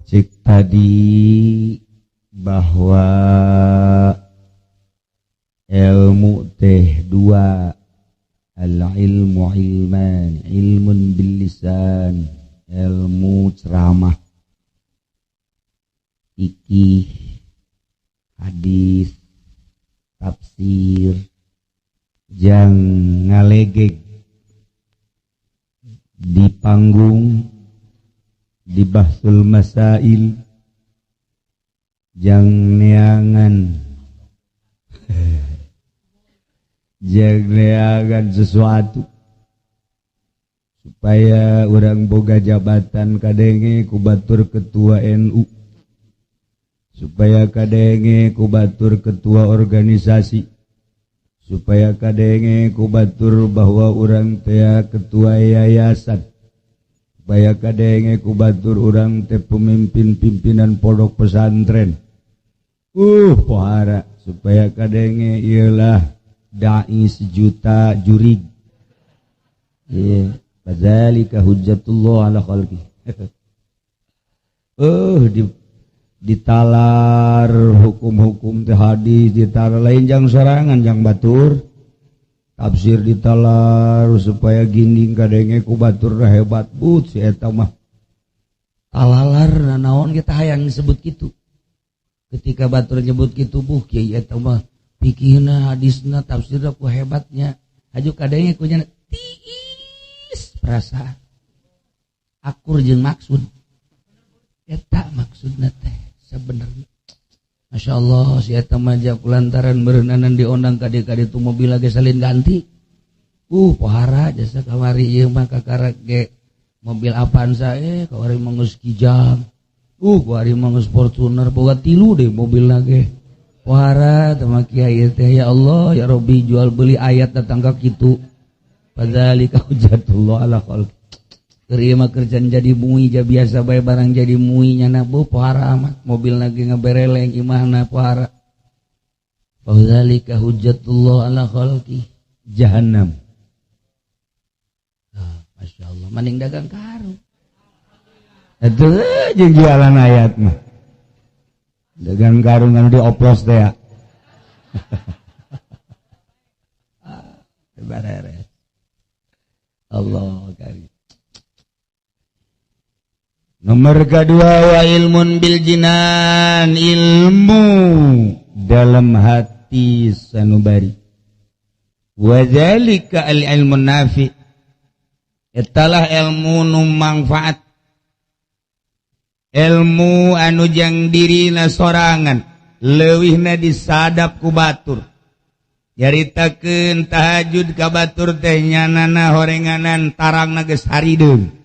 Cek tadi bahwa ilmu teh dua, al ilmu ilman, ilmun bil lisan, ilmu ceramah, fikih, hadis, tafsir, jang ngalegeg di panggung, di bahsul masail, jang neangan, jang neangan sesuatu supaya orang boga jabatan, kadenge ku batur ketua NU, supaya kadenge ku batur ketua organisasi, supaya kadenge ku batur bahwa orang teh ketua yayasan, supaya kadenge ku batur urang teh pemimpin pimpinan pondok pesantren, pohara, supaya kadenge ialah dai sejuta jurig. Iya, fadzalika hujjatullah ala khalqi. Ditalar hukum-hukum teh, hadis ditalar, lain jang sorangan, jang batur, tafsir ditalar supaya ginding kadenge ku batur hebat. But si eta mah talalar naon, kita hayang disebut gitu. Ketika batur nyebut gitu, buh, kiai eta mah fikihna, hadisna, tafsirna ku hebatnya, haju kadenge ku nya tiis perasaan akur jeung maksud eta. Maksudna teh sebenarnya, Masya Allah, si eta mah kulantaran berenang diondang ka dieu itu, mobil lagi salin ganti. Pohara jasa kamari ieu mah, kakarak ge mobil Avanza, kamari mah geus Kijang, kamari mah geus Fortuner, boga tilu deh mobil lagi. Pohara teh kiai teh, ya Allah ya Rabbi, jual beli ayat datang ka kitu. Fadzalika hujjatullah ala khalqi. Keur ieu mah kerjaan jadi mui ja biasa bae, barang jadi mui nyana bu pohara amat, mobil lagi ngebereleng, imahna pohara. Fadzalika hujjatullah ala khalqi, jahannam. Ah, Masya Allah, mending dagang karung. Itu jeung jualan ayat mah. Dagang karung kan dioplos teh ya. Ah, bareres. Allah karim. Nomor kedua, wa ilmun bil jinan, ilmu dalam hati sanubari. Wa dzalika al ilmu nafi. Etalah ilmu nu mangfaat. Ilmu anu jang dirina sorangan, leuwihna disadap ku batur. Nyaritakeun tahajud ka batur teh nyanana horenganan tarangna geus harideung.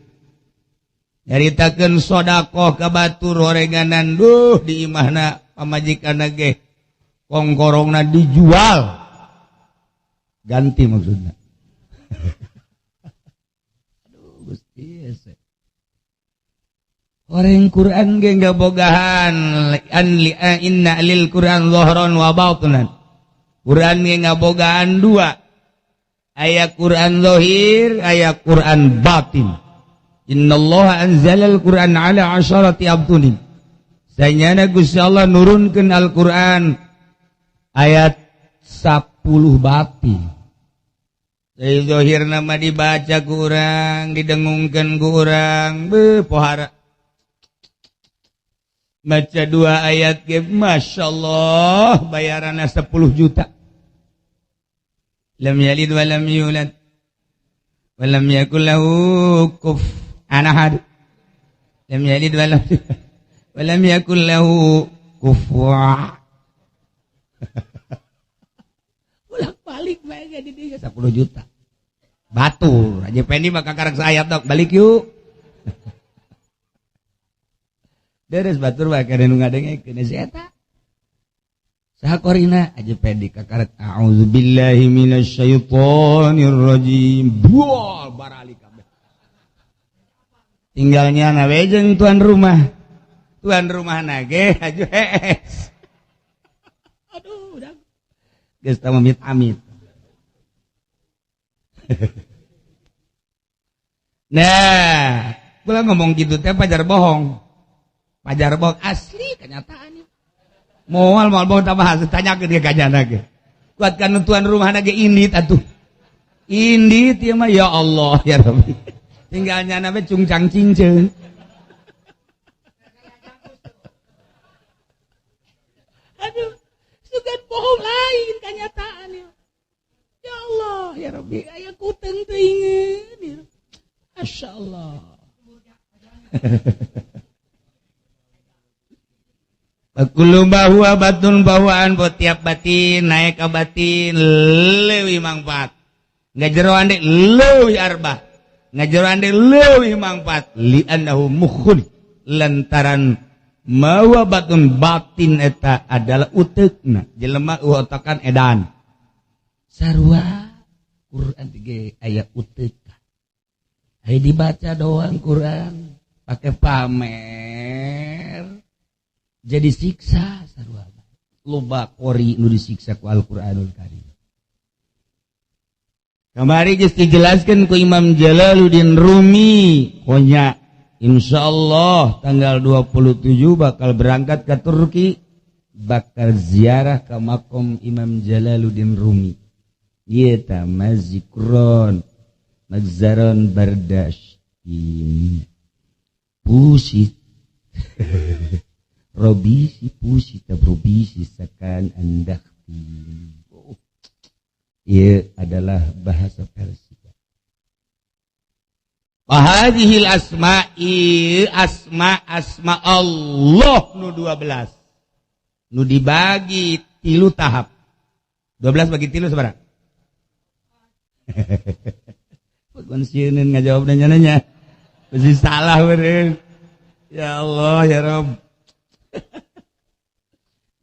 Nyaritakeun sodakoh ka batur horenganan, duh, di imahna pamajikanna ge kongkorongna dijual ganti maksudna. Aduh Gusti, hese. Horeng Quran ge ngabogahan an li inna lil Quran dhahran wa batinan. Quran ge ngabogaan dua, aya Quran zahir, aya Quran batin. Innallaha anzalal Quran ala asyarati abtunin. Sanyana Gusti Allah nurunkeun Al-Quran ayat 10 batin. Dari zahir nama dibaca kurang, didengungkeun kurang, be pohara. Baca dua ayat ge, Masya Allah, bayarannya 10 juta. Lam yalid wa lam yulad wa lam yakul lahu kufuwan ahad. Lam yalid wa lam yulad wa lam yakul lahu kufuwan. Bolak balik bae di dieu 10 juta. Batur aja Pendi mah kakarek saayat dok, balik yuk. Deres batur bae kene nu ngadengekeun si eta. Saha korina aja Pendi kakarek a'udzubillahi minasyaitonir rajim. Buah barali kabeh. Tinggalnya na we jeung tuan rumah. Tuan rumah nage aju hees. Aduh, udah. Geus tah amit amit. Nah, kula ngomong gitu teh pajar bohong. Pajar bohong asli kenyataan. Moal moal bohong tambah tanyakeun ge ka jana ge. Kuatkan tuan rumah ge indit atuh. Indit ieu mah ya Allah ya Rabbi. Tinggal nyana we cungcang cingceung. Aduh, sugan bohong lain kenyataan ya. Ya Allah ya Rabbi, aya kuteng teuingeun. Masyaallah. Kullu ma huwa batun bawaan buat tiap batin naik ke batin leuwih mangfaat. Ngajeroan deui leuwih arbah. Ngajeroan deui leuwih mangfaat li annahu mukhun lantaran mawa batun batin eta adalah uteukna jelema otakan edan. Sarua Quran ge aya uteuk. Aya dibaca doang Quran pakai pamer jadi siksa sarua loba qori nu disiksa ku Al-Qur'anul Karim. Kamari geus dijelaskeun ku Imam Jalaluddin Rumi konya insyaallah tanggal 27 bakal berangkat ke Turki bakal ziarah ke makom Imam Jalaluddin Rumi. Ieu tah mazikron mazzaron bardash ini pusit robisi pusi tabrobisi sakan andakti. Oh. Ia adalah bahasa Persia. Wahadihil asma'i asma asma Allah nu 12. Nu dibagi 3 tahap. 12 bagi 3 sabaraha? Bukan sieun ngajawab nanya-nanya. Pasti salah beureun. Ya Allah ya Rabb.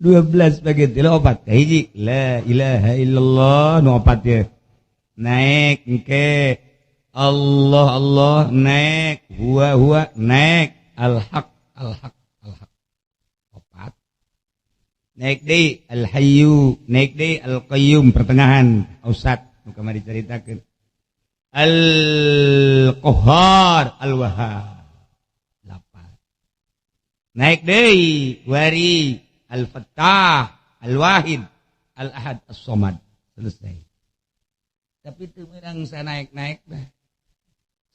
12 bagi 3 opat kahiji la ilaha illallah nu opat ye naik engke Allah Allah naik huwa huwa naik al haq al haq al haq opat naik deui al hayyu naik deui al qayyum pertengahan ausat nu kamari dicaritakeun al qahhar al wahhab naik deui wari al-fattah al-wahid al-ahad as-somad selesai. Tapi teu meunang sanaek-naek dah.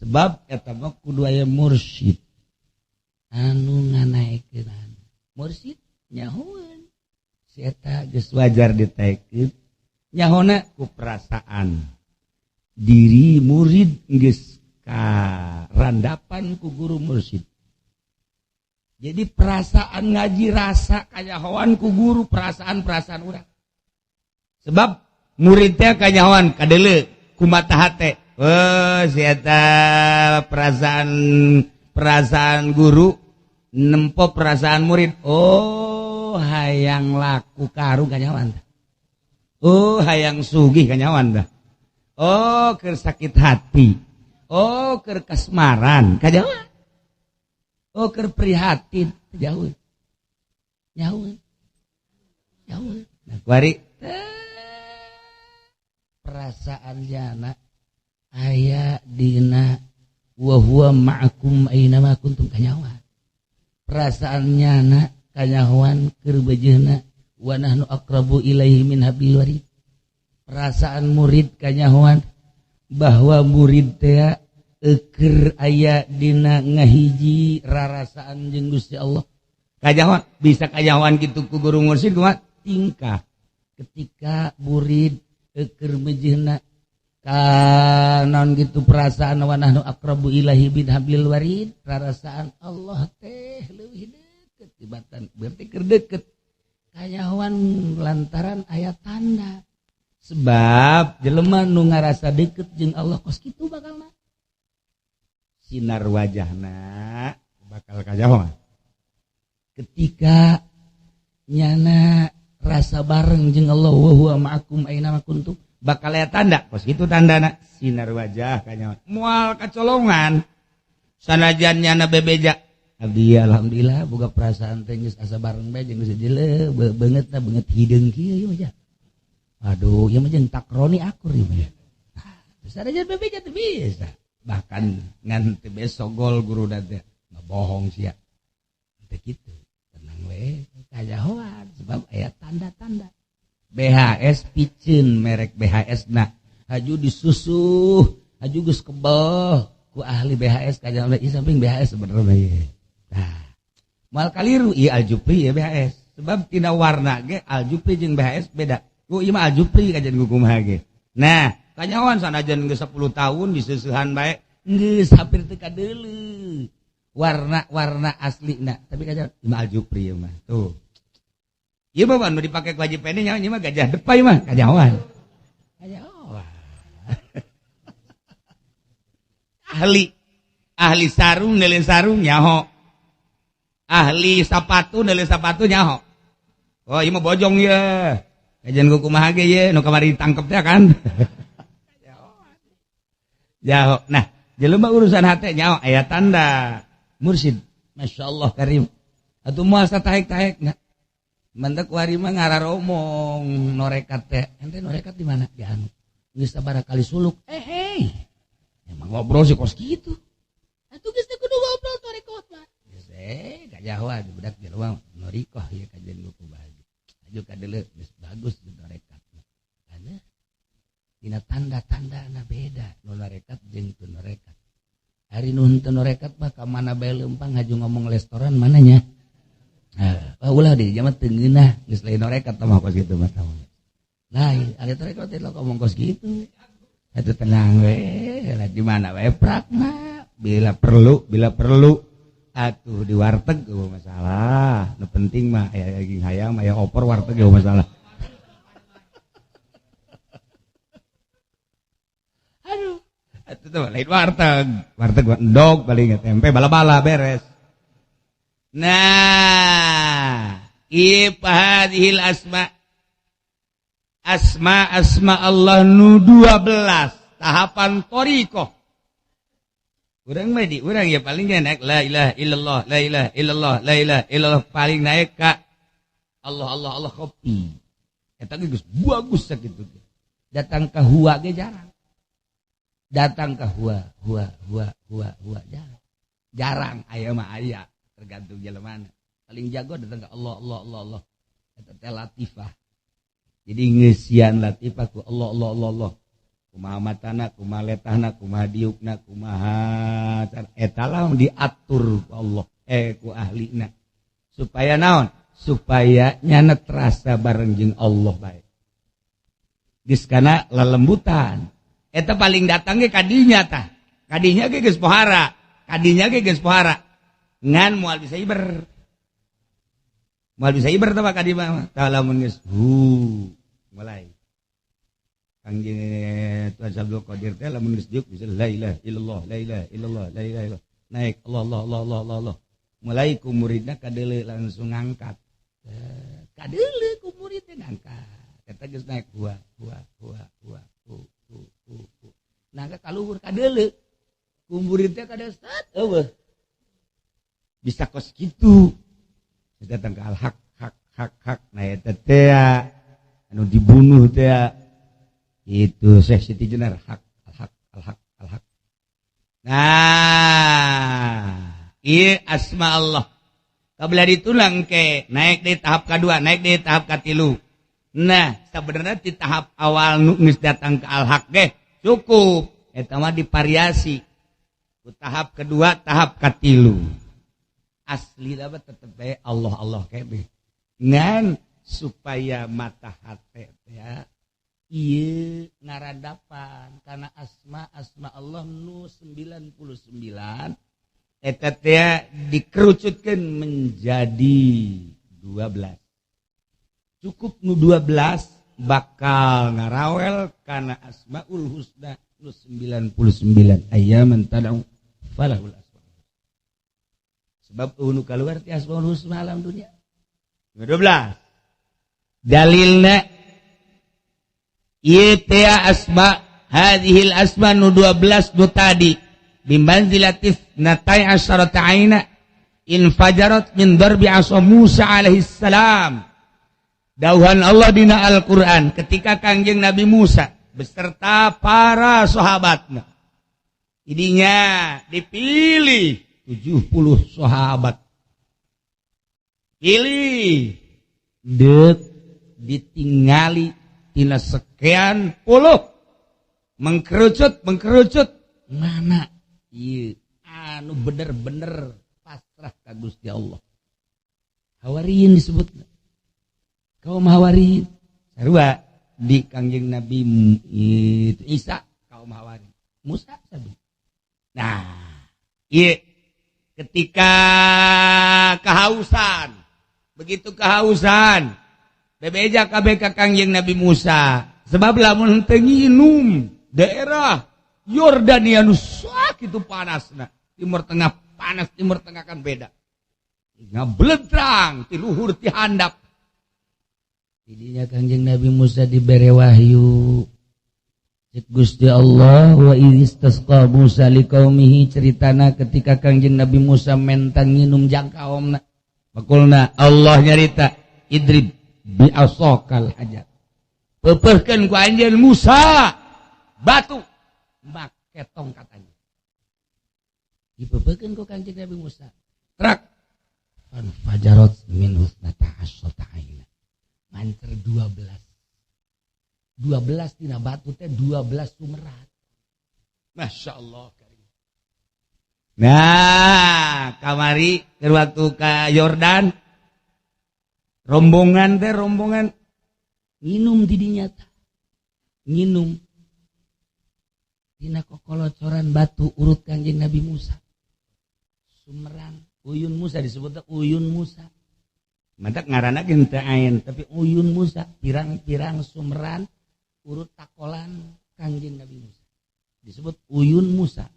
Sebab eta mah kudu aya mursyid anu nganaekeun. Mursyid nyahoeun si eta geus wajar ditaekeun nyahona ku perasaan diri murid geus karandapan ku guru mursyid. Jadi perasaan ngaji rasa kanyahoan ku guru perasaan-perasaan urang. Sebab muridnya kanyahoan kadele ku mata hate. Oh, si eta perasaan guru nempo perasaan murid. Oh, hayang laku karung kanyahoan tah. Oh, hayang sugih kanyahoan tah. Oh, keur sakit hati. Oh, keur kasmaran kanyahoan. Oh, keur prihatin jauh. Jauh. Jauh. Nah, kuari perasaan jana aya dina wa huwa ma'akum aina ma kuntum kanyawan. Perasaan nyana kanyawan keur bejeuna wa nahnu aqrabu ilaihi min hablil warid. Perasaan murid kanyawan bahwa murid teh eker aya dina ngahiji rarasaan jeung Gusti Allah. Kajahoan bisa kajahoan kitu ku guru mursyid kumaha tingkah ketika murid eker mejehna ka naon kitu perasaan wa nahnu aqrabu ilahi bin hablil warid rarasaan Allah teh leuwih deukeut tibatan berarti keur deukeut kajahoan lantaran aya tanda sebab jelema nu ngarasa deukeut jeung Allah kos kitu bakalna sinar wajahna bakal kajahoan ketika nyana rasa bareng jeung Allah wa huwa ma'akum aina ma kuntum bakal aya tanda kos kitu tandana sinar wajah kanyahoan moal kacolongan sanajan nyana bebeja abdi alhamdulillah boga perasaan teh geus asa bareng bae jeung geus jeleu beungeutna beungeut hideung kieu ieu mah aduh ieu mah jeung takroni akur ieu mah sanajan bebeja teu bisa bahkan ngan teu besok gol guru teh bohong sia. Teh kitu. Tenang we, kajahoan sebab aya tanda-tanda. BHS piceun merek BHS na haju disusuh, haju geus kebel ku ahli BHS kajahoan ieu samping BHS sebenarnya ieu. Nah, moal kaliru ieu Aljupri ieu BHS. Sebab tina warna ge Aljupri jeung BHS beda. Ku ieu mah Aljupri kajian ku kumaha ge. Nah, kanyahoan sanajan geus 10 tahun disusuhan bae geus hampir teu kadeuleu. Warna-warna aslina, tapi kajahoan ieu mah Aljupri ieu mah. Tuh. Ieu mah nu dipake ku Haji Pendi nyawa ieu mah gajah depa ieu mah kajahoan. Kajahoan. Ahli ahli sarung neuleuh sarung nyaho. Ahli sapatu neuleuh sapatu nyaho. Oh, ieu mah bojong ye. Kajian ku kumaha ge ye nu kamari ditangkep teh kan. Nyaho. Nah, jelema urusan hate nyaho aya tanda mursid. Masyaallah karim. Atuh moal satahek-tahek na. Mentek wari mah ngararomong norekat teh. Ente norekat di mana? Di anu. Geus sabaraha kali suluk. Eh, hey. Emang ngobrol sih kos kitu. Atuh geus teh kudu ngobrol torekot mah. Geus kajahoan budak jelema norikoh ieu kajian ku kumaha. Aju kadeuleu geus bagus di norekat. Karena dina tanda-tandana beda nu norekat jeung teu norekat. Ari nu henteu norekat mah ka mana bae leumpang haju ngomong restoran mana nya. Ah, ulah di jaman teu ngeunah geus lain norekat mah kos kitu mah tahu. Lain, ari torekat teh ngomong kos kitu. Atuh tenang we, lah di mana wae prakna. Bila perlu atuh di warteg eueuh masalah. Nu penting mah aya daging hayam, aya opor warteg eueuh masalah. Aduh, atuh teh lain warteg. Warteg endog paling tempe bala-bala beres. Nah, hadhil asma asma asma Allah nu 12 tahapan thariqah. Urang mah di urang ya paling naik la ilaha illallah la ilaha illallah la ilaha illallah paling naik ka Allah Allah Allah kopi. Eta geus bagus sakitu. Datang ka huwa ge jarang. Datang ka huwa huwa huwa huwa huwa jarang. Jarang aya mah aya tergantung jelemana. Paling jago datang ke Allah Allah Allah Allah. Eta teh latifah. Jadi ngeusian latifah ku Allah Allah Allah Allah. Kumaha matana, kumaha letahna, kumaha diukna, kumaha eta lah diatur ku Allah ku ahlina. Supaya naon? Supaya nyana terasa bareng jeung Allah bae. Geus kana lelembutan. Eta paling datang ge kadinya tah. Kadinya ge geus pohara. Kadinya ge geus pohara. Ngan moal bisa iber. Moal bisa iber tah kadi mah. Tah lamun geus hu mulai. Kangjeng Tuan Abdul Qadir teh lamun geus diuk bisa la ilaha illallah la ilaha illallah la ilaha illallah. Naik Allah Allah Allah Allah Allah Allah. Mulai ku muridna kadeuleu langsung ngangkat. Kadeuleu ku muridna ngangkat. Eta geus naik huwa huwa huwa huwa hu hu hu hu. Nah ka luhur kadeuleu. Ku muridna kadeuleu sat eueuh. Bisa kos kitu. Datang ke al hak hak hak hak. Nah eta teh anu dibunuh teh itu Syekh Siti Jenar hak al hak al hak al hak. Nah, ieu asma Allah. Kabla ditulang ke naik di tahap kedua, naik di tahap katilu. Nah, sebenarnya di tahap awal nu geus datang ke al hak ge cukup. Eta mah divariasi. Ku tahap kedua, tahap katilu. Asli lah tetep bae Allah Allah kebe. Ngan supaya mata hate ya ieu ngaradapan karena asma asma Allah nu 99 eta teh dikerucutkeun menjadi 12. Cukup nu 12 bakal ngarawel kana asmaul husna nu 99 ayyaman tad'u falahul asma. Sebab nu kaluar ti asmaul husna alam dunia. 12. Dalilna ieu teh asma hadhil asma nu 12 nu tadi bimanzilatif natai asyarata aina infajarat min darbi asa Musa alaihi salam. Dauhan Allah dina Al-Qur'an ketika Kangjeng Nabi Musa beserta para sahabatna. Idinya dipilih 70 sahabat. Pilih deuk ditingali tina sekian puluh mengkerucut mengkerucut mana ieu anu bener-bener pasrah ka Gusti Allah. Hawariyin disebutna. Kaum Hawariyin sarua di Kangjeng Nabi Isa kaum Hawari. Musa sabi. Nah, ieu ketika kehausan, begitu kehausan, bebeja kabeh ka Kangjeng Nabi Musa. Sebab lamun teu nginum daerah Yordania nu sakitu panasna. Timur Tengah panas, Timur Tengah kan beda. Ngabledrang ti luhur ti handap. Didinya Kangjeng Nabi Musa dibere wahyu. Cek Gusti Allah wa istasqa Musa liqaumihi, ceritana ketika Kangjeng Nabi Musa mentang nginum jang kaomna. Pakulna Allah nyarita idrib bi asaqal hajar. Peupeurkeun ku anjeun Musa batu make tongkat anjeun. Dipeupeurkeun ku Kangjeng Nabi Musa. Trak fajarat min husnata asyrata aina. Mancer 12. 12 tina batu teh 12 sumerat. Masya Allah. Nah, kamari keur waktu ka Yordan rombongan teh rombongan nginum di dinya tah. Nginum tina kokolocoran batu urut Kangjeng Nabi Musa. Sumeran Uyun Musa disebutnya Uyun Musa. Mantak ngaranna ge henteu ain, tapi Uyun Musa pirang-pirang sumeran urut takolan Kangjeng Nabi Musa. Disebut Uyun Musa.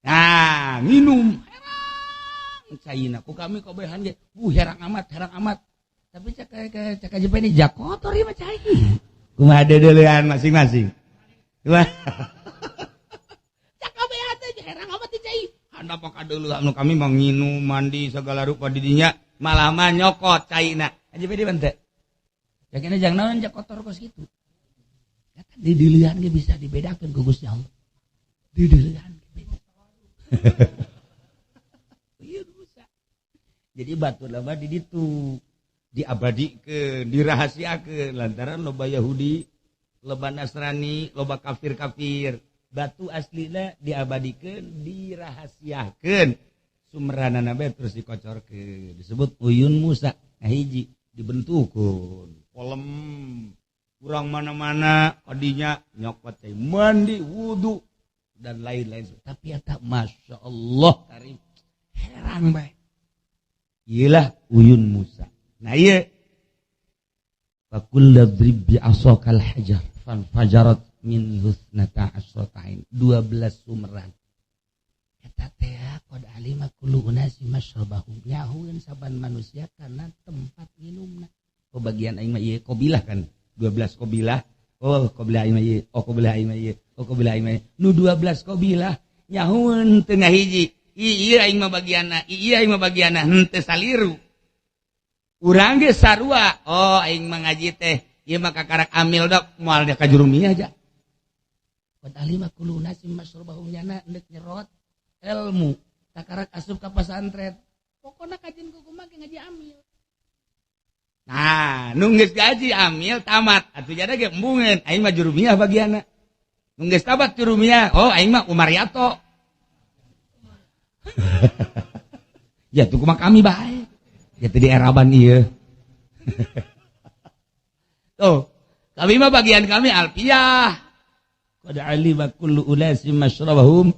Nah, minum herang caina ku kami kobehan ge. Herang amat, herang amat. Tapi cek cek aja ini jak kotor ieu mah cai. Kumaha deudeulean masing-masing. Kumaha? Cak kabehan teh herang amat teh cai. Handap kadeuleuan nu kami mah nginum, mandi segala rupa di dinya, malah mah nyokot caina. Aja bede bente. Cak ini jang naon jak kotor kos kitu. Kata dideulean ge bisa dibedakeun ku Gusti Allah. Dideulean ge beda. Ieu Musa. Jadi batu lama di ditu diabadikeun, dirahasiakeun lantaran loba Yahudi, loba Nasrani, loba kafir-kafir. Batu aslina diabadikeun, dirahasiakeun. Sumberanana bae terus dikocorkeun. Disebut Uyun Musa. Nah hiji dibentukkeun. Kolem kurang mana-mana kadinya nyokot teh mandi wudu dan lain-lain. Tapi eta Masya Allah karim herang bae. Iyalah Uyun Musa. Nah ieu faqul ladrib bi asaqal hajar fanfajarat min husnata asrata ain, 12 sumeran. Eta teh qad alima kullu unasi masyrabahum, nyahueun saban manusia karena tempat minumna. Oh bagian aing mah ieu qabilah kan 12 qabilah. Oh qabilah aing mah ieu, oh qabilah aing mah ieu, oh qabilah aing mah ieu. Nu 12 qabilah nyahueun teu ngahiji. Ieu aing mah bagianna, ieu aing mah bagianna, henteu saliru. Urang ge sarua. Oh aing mah ngaji teh ieu mah kakarak amil dok moal ka jurumiyah aja. Qad alima kullu unasin masyrabahum, nyana endek nyerot ilmu takarak asup ka pasantren. Pokona kajian ku kumaha ge ngaji amil. Nah, nu geus gaji amil tamat atuh jada ge embungeun aing mah jurumiyah bagianna. Nu geus tamat jurumiyah, oh aing mah Umaryato. Ya tuh kumaha kami bae. Ya teu di eraban ieu. Tuh, kami mah bagian kami alfiah. Qad alima kullu unasin masyrabahum.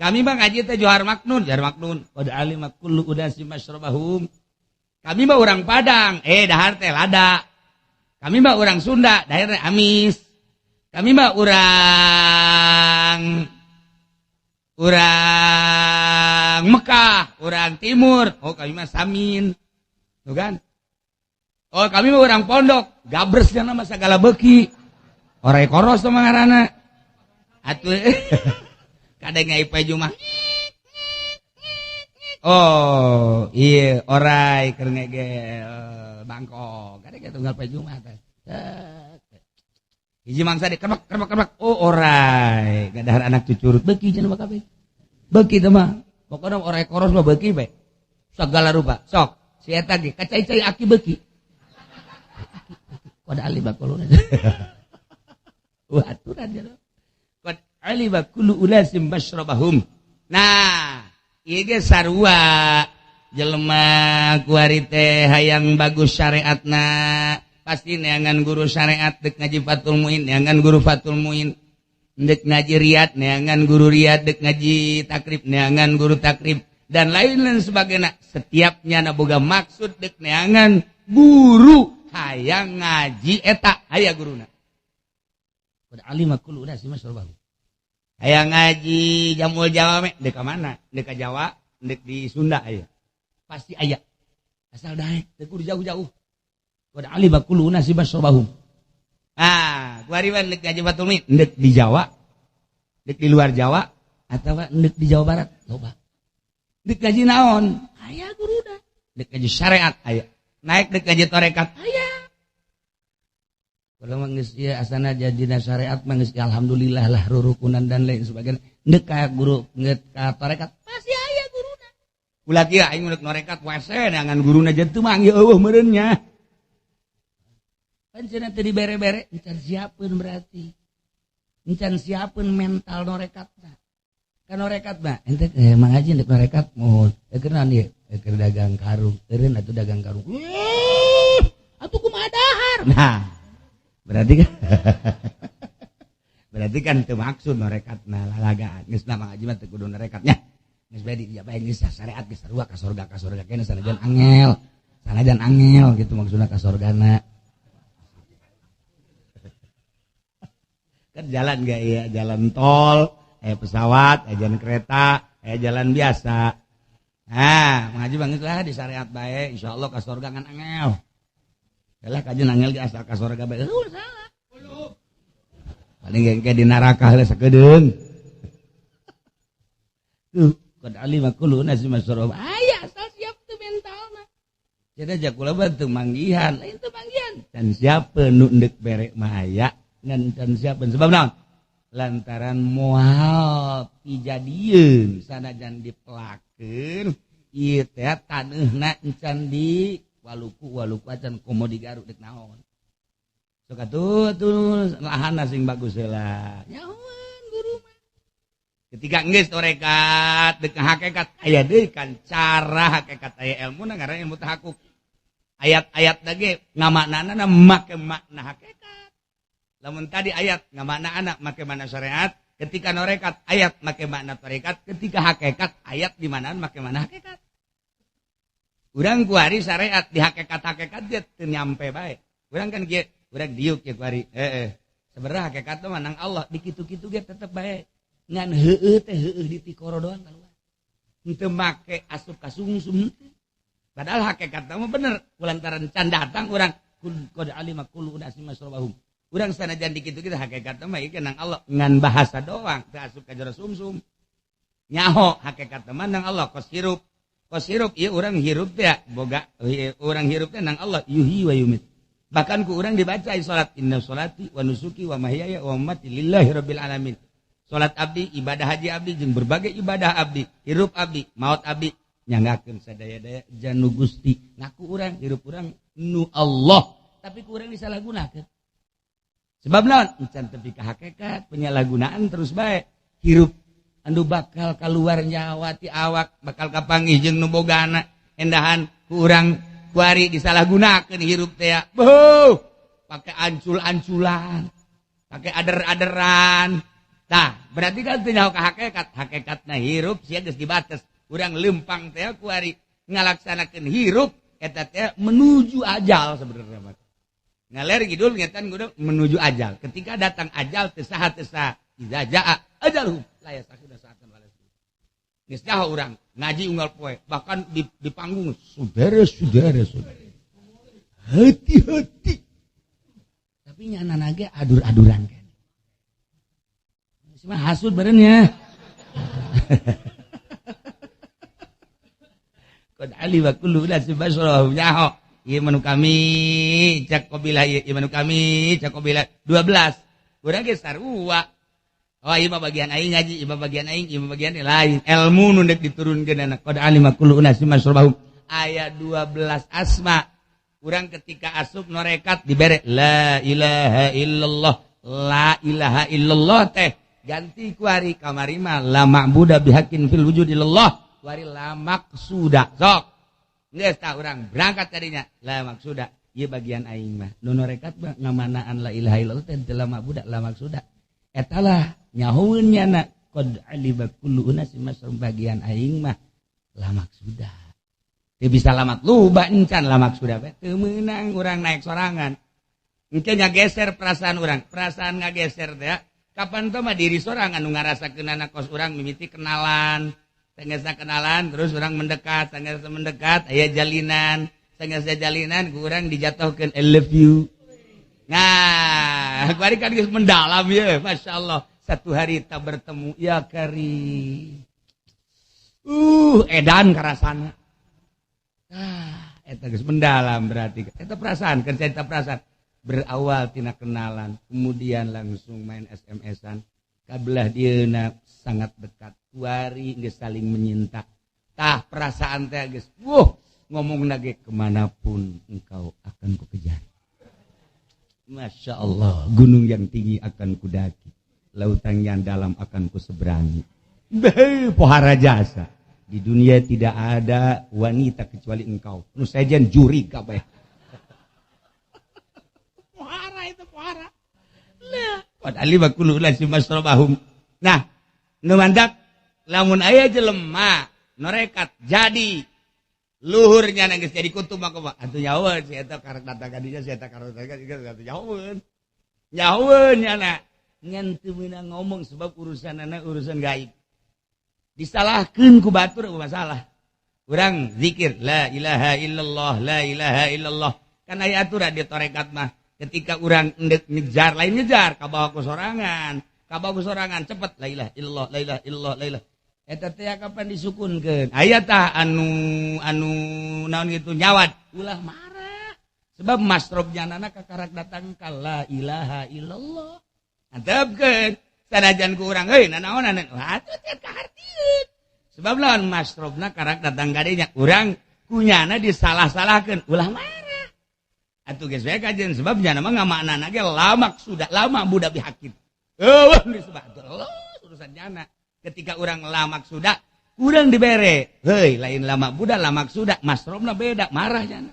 Kami mah ngaji teh Johar Maknun, Johar Maknun. Qad alima kullu unasin masyrabahum. Kami mah urang Padang, dahar teh lada. Kami mah urang Sunda, dahar teh amis. Kami mah urang Mekah, urang Timur. Oh, kami mah Samin. Tuh kan? Oh, kami mah urang pondok, gabres nama segala beuki. Orai koros tuh mah ngaranna. Atuh kadang ngaipe mah. Oh, iya orai keur ngegel Bangkok. Kadang tunggal peju mah teh. Hiji mangsa di kerbek kerbek kerbek. Oh, orai gadahar anak cucurut beuki cenah mah kabeh. Beuki teh mah. Pokona orai koros mah beuki bae. Segala rupa. Sok. Si eta ge ka cai-cai aki beuki. Qad alima kullu. Wah, aturan ya. Qad alima kullu unasim masyrabahum. Nah, ieu ge sarua jelema kuari teh hayang bagus syariatna, pasti neangan guru syariat dek ngaji Fathul Muin, neangan guru Fathul Muin. Dek ngaji Riyad, neangan guru Riyad, dek ngaji Takrib, neangan guru Takrib dan lain-lain sebagainya. Setiapnya na boga maksud dek neangan guru hayang ngaji eta aya guruna. Qad alima kullu unasin masyrabahum. Hayang ngaji Jamul Jawame dek ka mana? Dek ka Jawa, dek di Sunda aya. Pasti aya. Asal daek teu kudu jauh-jauh. Qad alima kullu unasin masyrabahum. Ah, kuari mah dek ngaji Fathul Muin, dek di Jawa, dek di luar Jawa atawa dek di Jawa Barat, loba. Dek ngaji naon? Aya guruna. Dek ngaji syariat aya. Naik dek ngaji tarekat aya. Kalau mah geus ieu asana jadina syariat mah geus alhamdulillah lah rurukunan dan lain sebagainya. Dek ka guru ngeut ka tarekat pasti aya guruna. Ulah kieu aing mun norekat wese neangan guruna jeung teu manggih eueuh meureun nya. Kan cenah teu dibere-bere, encan siapeun berarti. Encan siapeun mental norekatna. Kan norekat mah ente mang haji ndek norekat mohon. Keur naon ieu? Keur dagang karung. Eureun atuh dagang karung. Atuh kumaha dahar. Nah, berarti kan berarti kan teu maksud norekatna lalagaan. Geus lah mang haji mah teu kudu norekatnya. Geus bae di dieu bae geus syariat geus sarua ka sorga keneh sanajan angel. Sanajan angel gitu maksudna ka sorgana. Kan jalan gak ya, jalan tol, pesawat, jalan kereta, jalan biasa. Nah, mengaji banget lah di syariat bae, insyaallah ka sorga ngan angel. Lah kajian angel ge asal ka sorga bae. Salah. Paling ge di neraka heula sakedeung. Tuh, qad alima kullu unasin masyrabahum. Aya asal siap teu mentalna. Jadi aja kula mah teu manggihan, lain teu manggihan. Dan siapa nu endek bere mah aya. Ngan can siapa sebab naon lantaran moal pijadieun sanajan dipelakeun ieu teh taneuhna encan di waluku-waluku acan komo digaruk deuk naon sok atuh tuh lahanna sing bagus heula nyahoan guru mah ketika geus torekat deuk hakikat aya deui kan cara hakikat aya ilmuna ngaran ilmu tahakuk ayat-ayat ge ngamaknana make makna hakikat. Lamun tadi ayat ngamakna anak make makna syariat, ketika norekat ayat make makna tarekat, ketika hakikat ayat di manaan make makna hakikat. Urang kuari syariat di hakikat-hakikat dia teu nyampe bae. Urang kan kieu, urang diuk ye kuari. Heeh. Sebenarnya hakikat mah nang Allah di kitu-kitu ge tetep bae. Ngan heueuh teh heueuh di tikoro doang kaluar. Henteu make asup ka sungsum henteu. Padahal hakikat mah bener, kulantaran can datang urang qad alima kullu unasin masrabahum. Urang sanajan dikitu kita hakikat mah ieu nang Allah ngan bahasa doang teu asup ka jero sumsum. Nyaho hakikat mah nang Allah kos hirup. Kos hirup ieu urang hirup teh boga urang hirup teh nang Allah yuhyi wa yumit. Bahkan ku urang dibaca salat inna salati wa nusuki wa mahyaya wa mamati lillahi rabbil alamin. Salat abdi, ibadah haji abdi jeung berbagai ibadah abdi, hirup abdi, maut abdi nyanggakeun sadaya-daya janu Gusti. Ngaku urang hirup urang nu Allah, tapi ku urang disalahgunakeun. Sebab naon? Encan tepi ka hakikat penyalahgunaan terus bae. Hirup anu bakal kaluar nyawa ti awak, bakal kapanggih jeung nu bogana. Endahan ku urang kuari disalahgunakeun hirup teh. Beuh, pake ancul-anculan, pake ader-aderan. Tah, berarti kan teu nyaho ka hakikat. Hakikatna hirup sia geus dibates. Urang lempang teh kuari ngalaksanakeun hirup eta teh menuju ajal sebenarnya mah. Ngaler kidul ngetan kudu menuju ajal. Ketika datang ajal teu saha teu saha. Iza jaa ajalhum la yastakhiruna sa'atan wala yastaqdimun. Geus nyaho urang ngaji unggal poe, bahkan di panggung saudara-saudara saudara. Hati-hati. Tapi nyana ge adur-aduran kan. Cuma hasud beureun nya. Qad alima kullu unasin masyrabahum nyaho. Ieu manu kami cak qabilah ieu manu kami cak qabilah 12. Urang ge sarua. Oh ieu mah bagian aing ngaji, ieu mah bagian aing, ieu mah bagian lain. Ilmu nu deuk diturunkeun anak qad alima kullu unasin masyrabahum. Aya 12 asma. Urang ketika asup norekat dibere la ilaha illallah. La ilaha illallah teh ganti kuari kamari mah la ma'buda bihaqqin fil wujud illallah. Kuari la maqsuda. Sok. Geus tah urang berangkat tadinya la maqsuda. Ieu bagian aing mah. Nu norekat mah ngamanaan la ilaha illallah teh la ma'buda la maqsuda. Eta lah nyahoeun nyana qad alima kullu unasin masrum bagian aing mah la maqsuda. Teu bisa lamat luba encan la maqsuda bae teu meunang urang naik sorangan. Engke ngageser perasaan urang, perasaan ngageser teh kapan teh mah diri sorangan nu ngarasakeunana kos urang mimiti kenalan, sanggeusna kenalan terus urang mendekat, sanggeusna mendekat aya jalinan, sanggeusna jalinan ku urang dijatuhkeun I love you. Nah, kuari kan geus mendalam ye, masyaallah. Satu hari tak bertemu ya kari. Edan karasana. Ah, eta geus mendalam berarti. Eta perasaan, kan cerita perasaan. Berawal tina kenalan, kemudian langsung main SMS-an. Kabelah dieuna sangat dekat. Kuari geus saling menyinta. Tah perasaan teh geus, wuh, ngomongna ge kemanapun engkau akan kukejar. Masya Allah, gunung yang tinggi akan kudaki, lautan yang dalam akan kuseberangi. Beuh, pohara jasa. Di dunia tidak ada wanita kecuali engkau. Nu sejen juri kabeh. Pohara itu pohara. Lah, qad alima kullu unasin masrabahum. Nah, nu mandak lamun aya jelema norekat jadi luhurnya geus jadi kutu mah kumaha? Atuh nyahoeun si eta karek datang ka dinya, si eta karek datang ka dinya, atuh nyahoeun. Nyahoeun nyana. Ngan teu meunang ngomong sebab urusanana urusan gaib. Disalahkeun ku batur masalah. Urang zikir la ilaha illallah, la ilaha illallah. Kan aya aturan di tarekat mah. Ketika urang endek ngejar lain ngejar kabawa ku sorangan, kabawa ku sorangan cepet la ilaha illallah, la ilaha illallah, la ilaha. Eta teh kapan disukunkeun? Aya tah anu anu naon gitu nyawat, ulah marah. Sebab masrobnya nana kakarak datang ka la ilaha illallah. Antepkeun sanajan ku urang euy nanaonan, wah atuh teh kahartieun. Sebab lawan masrobna karak datang ka dinya, urang kunyana disalah-salahkeun, ulah marah. Atuh geus we kajeun sebab nyana mah ngamaknana ge lamak sudah lama budak bihakin. Eueuh disebut urusan nyana. Ketika orang lamak sudah kurang dibere, hei lain lama budak lamak sudah masrobna beda marah nyana.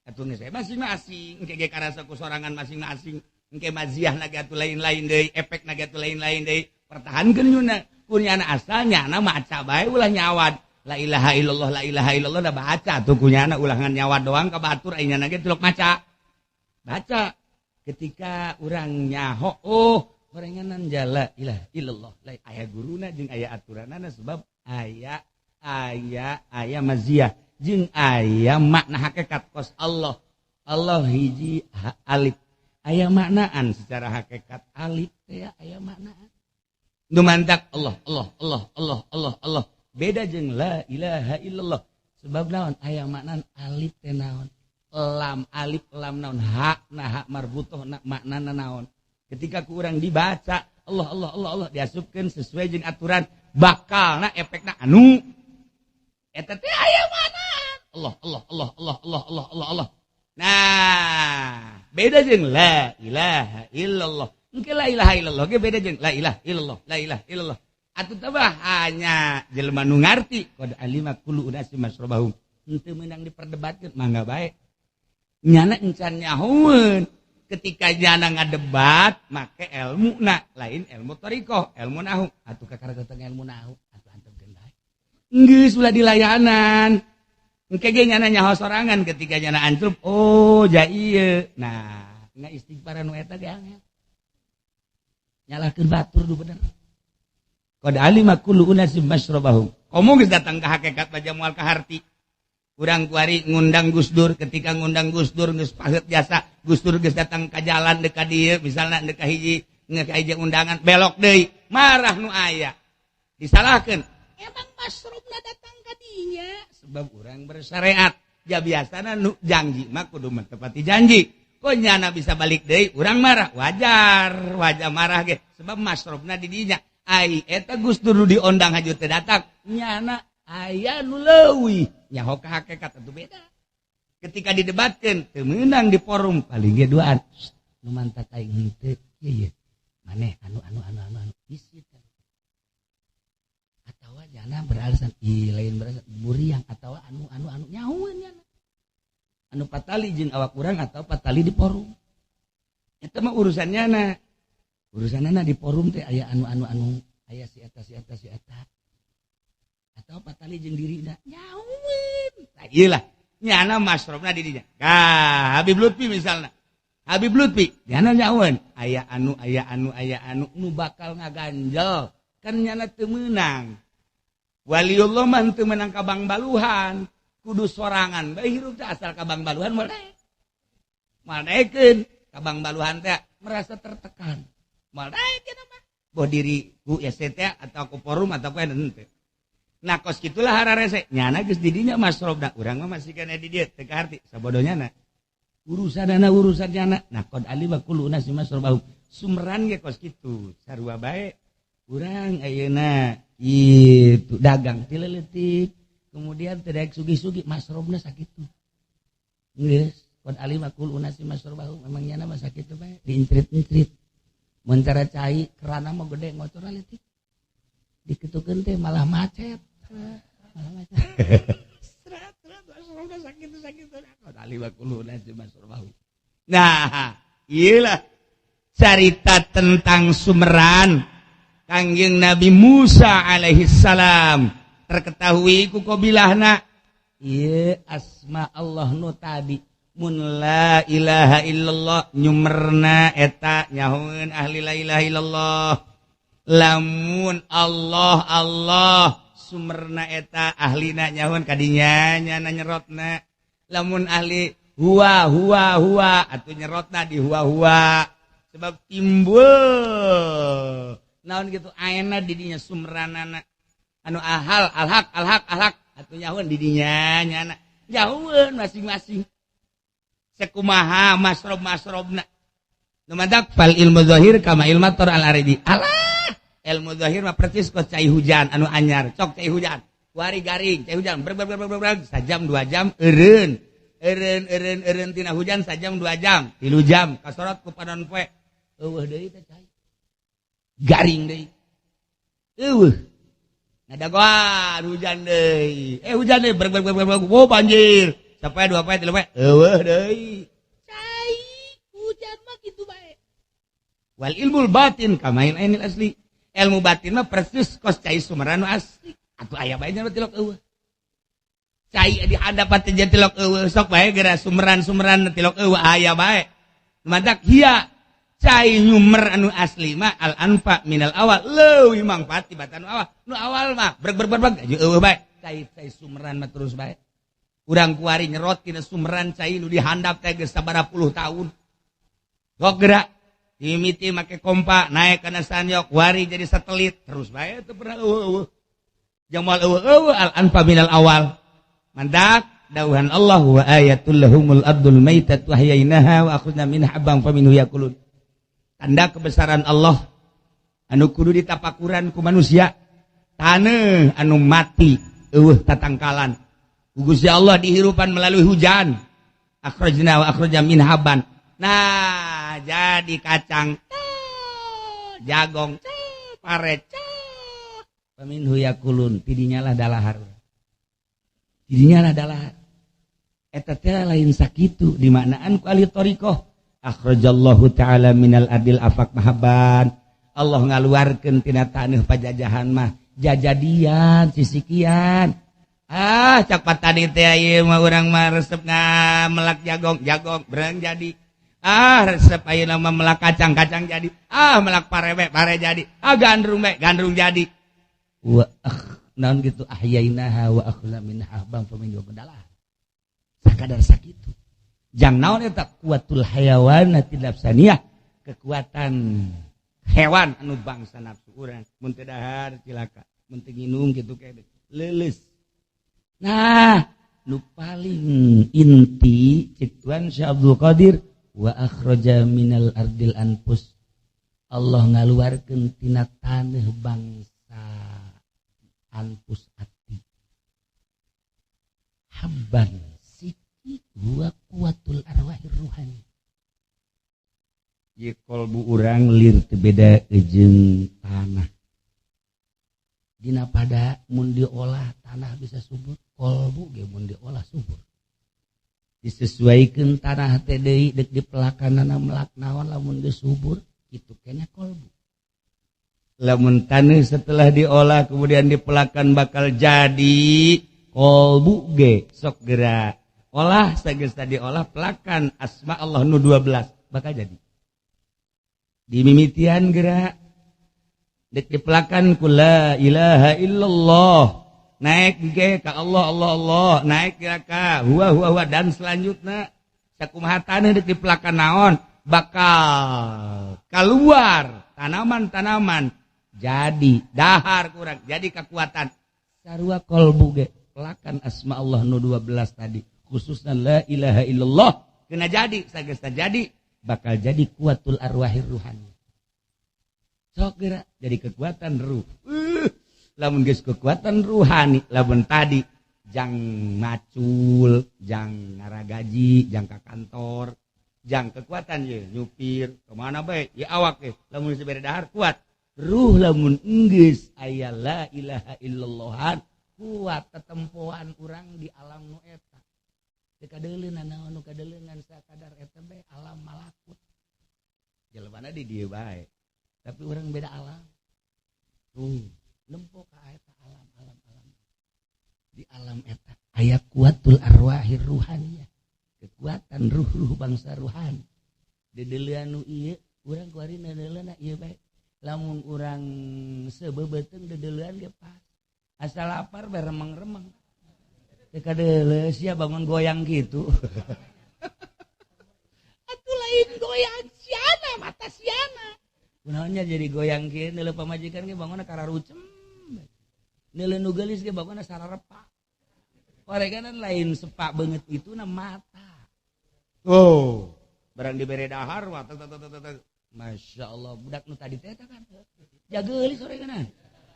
Atuh geus masing-masing engke ge karasa ku sorangan masing-masing, engke maziah lagi atuh lain-lain deui, efek lagi atuh lain-lain deui. Pertahankeun nyuna kunyana asalnya na maca bae ulah nyawad. La ilaha illallah, la ilaha illallah da baca atuh kunyana ulah ngan nyawad doang ka batur aing nyana ge tilok maca. Baca ketika urang nyaho oh gorenganan jala ilaha illallah. Lain aya guruna jeung aya aturanana sebab aya aya aya maziah jeung aya makna hakikat kos Allah. Allah hiji alif. Aya maknaan secara hakikat alif teh aya maknaan. Nu mantak Allah Allah Allah Allah Allah Allah. Beda jeung la ilaha illallah. Sebab naon aya maknaan alif teh naon? Lam alif lam naon? Ha na ha marbutoh na maknana naon? Ketika kurang dibaca Allah Allah Allah Allah diasupkeun sesuai jeung aturan bakalna efekna anu eta teh aya mana Allah Allah Allah Allah Allah Allah Allah Allah. Nah, beda jeung la ilaha illallah. Engke la ilaha illallah ge beda jeung la ilaha illallah, la ilaha illallah. Atuh teh hanya jelema nu ngarti qad alima kullu unasin masrabahum. Henteu meunang diperdebatkeun mangga bae. Nyana encan nyahoeun. Ketika jana ngadebat make ilmu na lain ilmu thariqah, ilmu nahu. Atuh kakara datang ilmu nahu, atuh antepkeun bae. Geus ulah dilayanan. Engke ge nyana nyaho sorangan ketika nyana ancrup, oh ja ieu. Nah, nga istighfaran nu eta ge angel. Nyalahkeun batur du bener. Qad alima kullu unasin masrabahum. Komo geus datang ka hakikat baja moal kaharti. Urang kuari ngundang Gus Dur, ketika ngundang Gus Dur geus paheut jasa, Gus Dur geus datang ka jalan deuk ka dieu, misalna deuk ka hiji, geus ka hiji undangan, belok deui, marah nu aya. Disalahkeun. Emang masrubna datang ka dinya sebab urang bersyariat. Ja biasana nu janji mah kudu mentepati janji. Kok nyana bisa balik deui, urang marah, wajar, wajar marah ge sebab masrubna di dinya. Ai eta Gus Dur diondang haju teu datang, nyana Aya nu leuwih nyaho ka hakikat itu beda. Ketika didebatkeun teu meunang di forum, paling ge duaan. Nu mantak aing henteu ieu ye. Maneh anu anu anu anu anu isi atawa jana beralasan ih lain beralasan muriang atawa anu anu anu nyahoeun nyana. Anu patali jeung awak urang atau patali di forum. Eta mah urusan nyana. Urusanna di forum teh aya anu anu anu aya si eta si eta si eta. Atau patali jeung dirina nyahoeun. Tah ieu lah nyana masrobna di dinya. Ka Habib Lutfi misalna. Habib Lutfi nyana nyahoeun aya anu aya anu aya anu nu bakal ngaganjel kan nyana teu meunang. Waliullah mah teu meunang ka Bangbaluhan, kudu sorangan bae hirup teh asal ka Bangbaluhan moal daek. Moal daekeun ka Bangbaluhan teh merasa tertekan. Moal daek eta mah. Boh diri ku ST atau ku forum atau ku henteu. Nah kos kitulah hararese nyana geus di dinya masrobna urang mah masih kana di dieu teu kaharti sabodoh nyana. Urusanana urusan nyana. Nah qad alima kullu unasi masrobahu. Sumberan ge kos kitu sarua bae urang ayeuna itu dagang ti leutik kemudian teu daek sugih-sugih masrobna sakitu. Geus qad alima kullu unasi masrobahu memang nyana mah sakitu bae diincrit-incrit. Mun cara cai kerana mah gede ngocor leutik. Dikitukeun teh malah macet. Malah macet. Serat serat masrobna sakitu sakitu qad alima kullu unasi masrobahu. Nah, iyalah carita tentang sumeran Kangjeng Nabi Musa alaihi salam terketahui ku qabilahna ieu asma Allah nu tadi mun la ilaha illallah nyumerna eta nyahoeun ahli la ilaha illallah lamun Allah Allah sumerna eta ahlina nyahoeun kadinya nyana nyerotna lamun ahli huwa huwa huwa atuh nyerotna di huwa huwa sebab timbul naon gitu aena didinya sumranana anu ahal alhaq alhaq alhaq atuh nyahoeun didinya nyana nyahoeun masing-masing sekumaha masrob masrobna nu mantak fal ilmu zahir kama ilmu tor al aridi alah ilmu zahir mah persis kos cai hujan anu anyar cok cai hujan wari garing cai hujan ber ber ber ber ber sajam 2 jam eureun eureun eureun eureun tina hujan sajam 2 jam 3 jam kasorot ku panon poe eueuh deui teh cai garing deui eueuh ngadagoan hujan deui hujan deui ber ber ber ber oh banjir sampai 2 poe 3 poe eueuh deui cai hujan mah kitu bae wal ilmul batin kamain ainil asli ilmu batin mah persis kos cai sumeran nu asli atuh aya bae nya tilok eueuh cai di hadapan teh tilok eueuh sok bae geura sumeran-sumeran tilok eueuh aya bae mantak hia cai nyumer anu asli mah al anfa minal awal leuwih mangfaat tibatan nu awal nu awal mah breg breg breg jeung eueuh bae cai cai sumeran mah terus bae urang kuari nyerot tina sumeran cai nu dihandap teh geus sabaraha puluh tahun sok geura dimiti make kompa naik kana sanyok wari jadi satelit terus bae teu pernah eueuh jeung moal eueuh al anfa minal awal mandak dawuhan Allah wa ayatul lahumul ardul maitatu ahyainaha wa akhadna minha habban faminhu yakulun. Tanda kebesaran Allah anu kudu ditapakuran ku manusia taneuh anu mati eueuh tatangkalan ku Gusti Allah dihirupan melalui hujan akhrajna wa akhraja min haban. Nah jadi kacang jagong pare faminhu yakulun tidinya lah dalahar tidinya lah dalahar eta teh lain sakitu dimaknaan ku ahli thariqah akhrajallahu ta'ala minal adil afaq mahabban Allah ngaluarkeun tina taneuh pajajahan mah jajadian sisikian ah cak patani teh ieu mah urang mah resep ngamelak jagong jagong berang jadi ah resep ayeuna mah melak kacang kacang jadi ah melak pare we pare jadi ah gandrung we gandrung jadi wa naon gitu ahyainaha wa akhla min habban famin wa sakadar sakitu jang naon eta kuatul hayawanati nafsaniyah kekuatan hewan anu bangsa nafsu urang mun teu dahar cilaka mun teu nginum kitu kene leuleus. Nah nu paling inti cek Tuan Syekh Abdul Qadir wa akhraja minal ardil anfus Allah ngaluarkeun tina taneuh bangsa anfus ati. Ban siki huwa quwwatul arwahir ruhani. Ye kolbu urang lir teu beda jeung tanah. Dina pada mun diolah tanah bisa subur, kolbu ge mun diolah subur. Disesuaikan tanah teh deui deuk dipelakanana melak naon lamun geus subur, kitu keneh kolbu. Lamun tanah setelah diolah kemudian dipelakan bakal jadi kolbu ge sok gerak. Olah sageus tadi olah pelakan asma Allah nu 12 bakal jadi. Dimimitian gerak dek dipelakan ku la ilaha illallah, naik ge ka Allah Allah Allah, naik ge ka huwa huwa huwa, dan selanjutnya sakumaha taneuh dek dipelakan naon bakal keluar tanaman-tanaman jadi dahar kurang jadi kekuatan. Sarua kolbu ge pelakan asma Allah nu 12 tadi, khususnya la ilaha illallah, kena jadi sageus jadi bakal jadi kuatul arwahir ruhani. Sok gerak jadi kekuatan ruh. Lamun geus kekuatan ruhani, lamun tadi jang macul, jang ngaragaji, jang ka kantor, jang kekuatan ye nyupir kemana bae ye awak ge lamun geus bere dahar kuat. Ruh lamun enggeus aya la ilaha illallah kuat tetempoan urang di alam nu eta. Teu kadeuleun naon nu kadeuleungan sakadar eta bae alam malakut. Jelema di dieu bae. Tapi urang beda alam. Tuh, nempo ka eta alam alam alam. Di alam eta aya kuatul arwahir ruhaniyah. Kekuatan ruh-ruh bangsa ruhani. Dedeuleun nu ieu urang kuari dedeuleunna ieu bae. Lamun urang sebeubeuteng dedeuleun ge pas. Asal lapar bae remeng-remeng. Teu kadeuleu sia bangun goyang kitu. Atuh lain goyang siana mata siana. Kunaonnya jadi goyang kieu neuleuh pamajikan ge bangunna kararucem. Neuleuh nu geulis ge bangunna sararepa. Oreganan lain sepak beungeut itu na mata. Oh, barang dibere dahar wah tek tek tek tek. Masya Allah, budak nu tadi teh kan. Jageulis oreganan.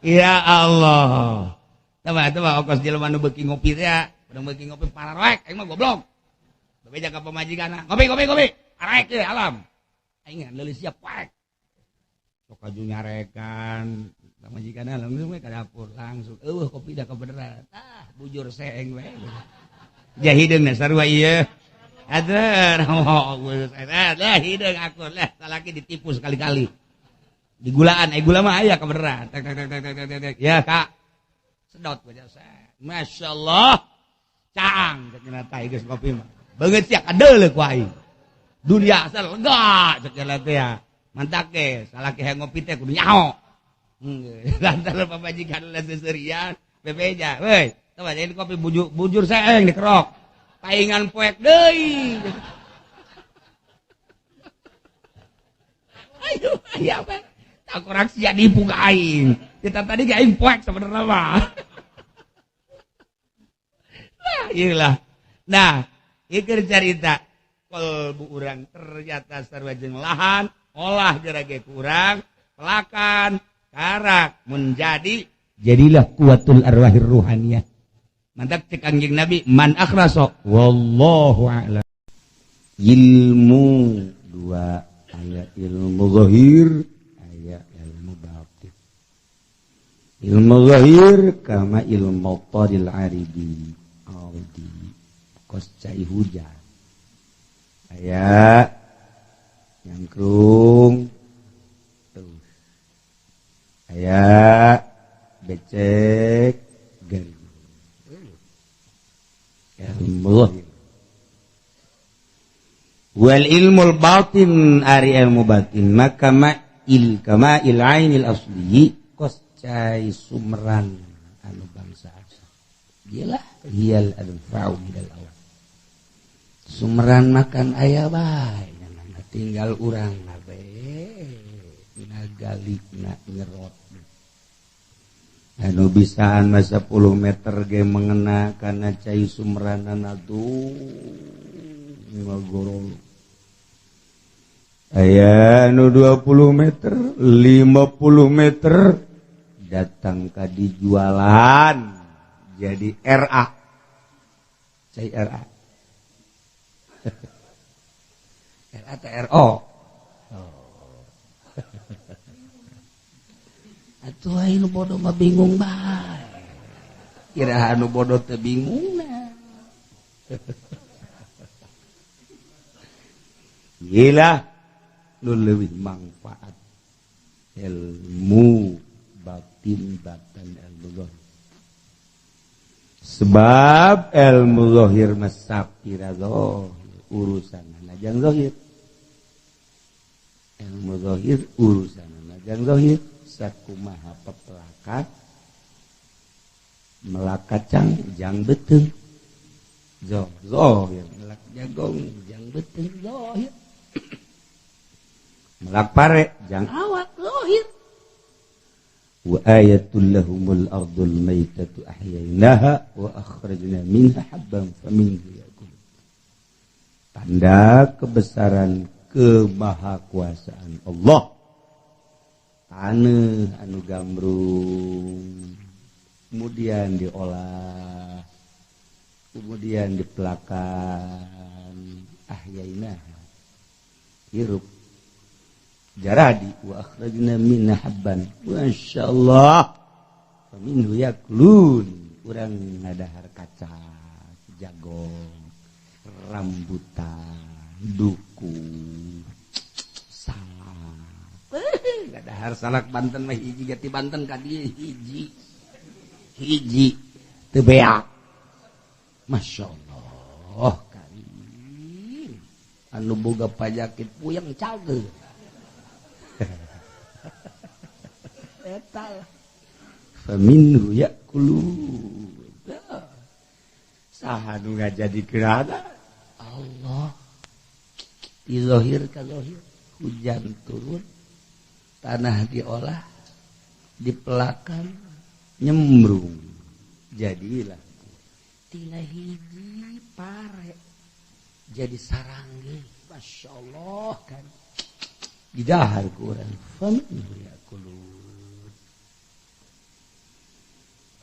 Ya Allah. Tama tama okos jelema nu beuki ngopi teh, barang beuki ngopi pararoek aing mah goblok. Bebeja ka pamajikanna, ngopi ngopi ngopi. Arek ye alam. Aing leulis sia poek. Sok aju nyarekan pamajikanna langsung we ka dapur langsung eueuh kopi da kebeneran. Tah bujur seeng we. Ja hideungna sarua ieu. Aduh, lah hideung aku lah salaki ditipu sekali-kali. Digulaan, gula mah aya kebeneran. Tek tek tek tek tek tek. Ya Kak. Sedot we jasa. Masyaallah. Caang cek cenah tah geus kopi mah. Beungeut sia kadeuleu ku aing. Dunia asal lega cek cenah teh ya. Mantak ge salaki hayang ngopi teh kudu nyaho. Lantaran pamajikan lah seserian bebeja, woi, coba jadi kopi bujur, bujur seeng dikerok. Paingan poek deui. Ayo, aya apa? Tak kurang sia nipu ka aing. Kita tadi ge aing poek sebenarnya mah. Nah, iyalah. Nah, ieu carita kolbu urang ternyata sarua jeung lahan, olah gerage kurang, pelakan, karak menjadi jadilah kuatul arwahir ruhaniyah. Mantap cek anjing Nabi man akhlaso wallahu a'lam. Ilmu dua, aya ilmu zahir, aya ilmu batin. Ilmu zahir kama ilmu taril aridi aldi kos cai hujan. Aya nyangkrung terus. Aya becek garing. Ilmu zahir. Wal ilmul batin ari ilmu batin maka ma'il kama il ainil asli kos cai sumran anu bangsa asal. Gila hiyal adfa'u minal awal. Sumran makan aya bae tinggal urang bae dina galikna nyerot. Anu bisaan mah 10 meter ge mengena kana cai sumranana tuh ngagorol. Aya anu 20 meter, 50 meter datang ka dijualan jadi RA. Cai RA. RA TRO. Oh. Atuh aing nu bodoh mah bingung bae. Kira anu bodoh teh bingungna. Gila nu leuwih manfaat ilmu batin batan ilmu zahir. Sebab ilmu zahir masapira zahir urusan jang zahir. Ilmu zahir urusan jang zahir sakumaha pepelakat melak kacang jang beuteung zahir, melak jagong jang beuteung zahir, melak pare jang awak zahir. Wa ayatul lahumul ardul maitatu ahyainaha wa akhrajna minha habban faminhu yakul. Tanda kebesaran kemahakuasaan Allah. Taneuh anu gambrung kemudian diolah, kemudian dipelakan, ahyainaha hirup jaradi wa akhrajna minha habban masyaallah faminhu yaklun. Urang ngadahar kacang, jagong, rambutan, duku, salak. Ngadahar salak Banten mah hiji jati Banten ka dieu hiji. Hiji teu beak. Masyaallah karim. Anu boga pajakit puyeng cager. Eta faminhu yakulu. Saha nu ngajadi kerana Allah. Di zahir ka zahir, hujan turun, tanah diolah, dipelakan, nyembrung, jadilah tina hiji pare jadi sarangge. Masya Allah kan didahar ku urang faminhu yakulu.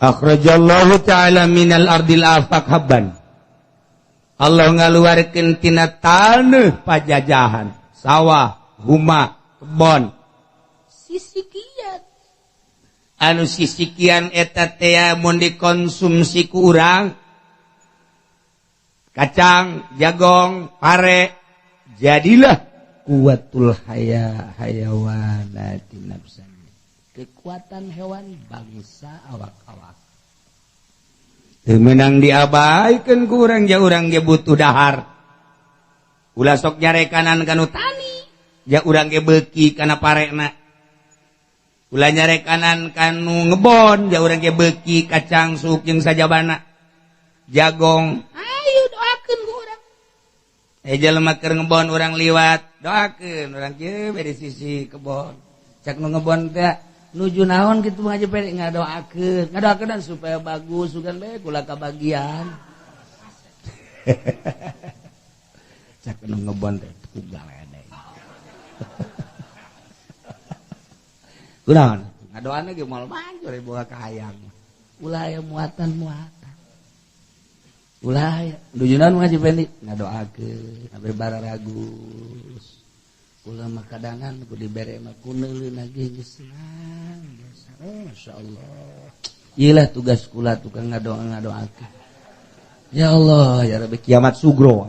Akhrajallahu ta'ala minal ardil afaq habban. Allah ngaluarkeun tina taneuh pajajahan, sawah, huma, kebon, sisikian. Anu sisikian eta teh mun dikonsumsi ku urang, kacang, jagong, pare, jadilah kuwatul haya hayawanati nafsan. Kekuatan hewan bangsa awak-awak. Teu meunang diabaikeun ku urang, ja urang ge butuh dahar. Ulah sok nyarekanan ka nu tani, ja urang ge beuki kana parena. Ulah nyarekanan ka nu ngebon, ja urang ge beuki kacang suuk jeung sajabana. Jagong, ayo doakeun ku urang. Jelema keur ngebon urang liwat, doakeun urang kieu bari sisi kebon. Cak nu ngebon teh nuju naon kitu ngaji pede ngadoakeun, ngadoakeun supaya bagus sugan bae kula kabagian. Cak nu ngebon teh ku galedeng. Kunaon? Ngadoana ge moal maju boga kahayang. Ulah aya muatan-muatan. Ulah aya nuju naon ngaji pede ngadoakeun sampe bararagus. Kula mah kadangan ku dibere mah kuneuleuh ge geus senang biasa. Oh, masyaallah. Ieu tugas kula tukang ngadoa-ngadoakeun. Ya Allah, ya Rabbi kiamat sugro.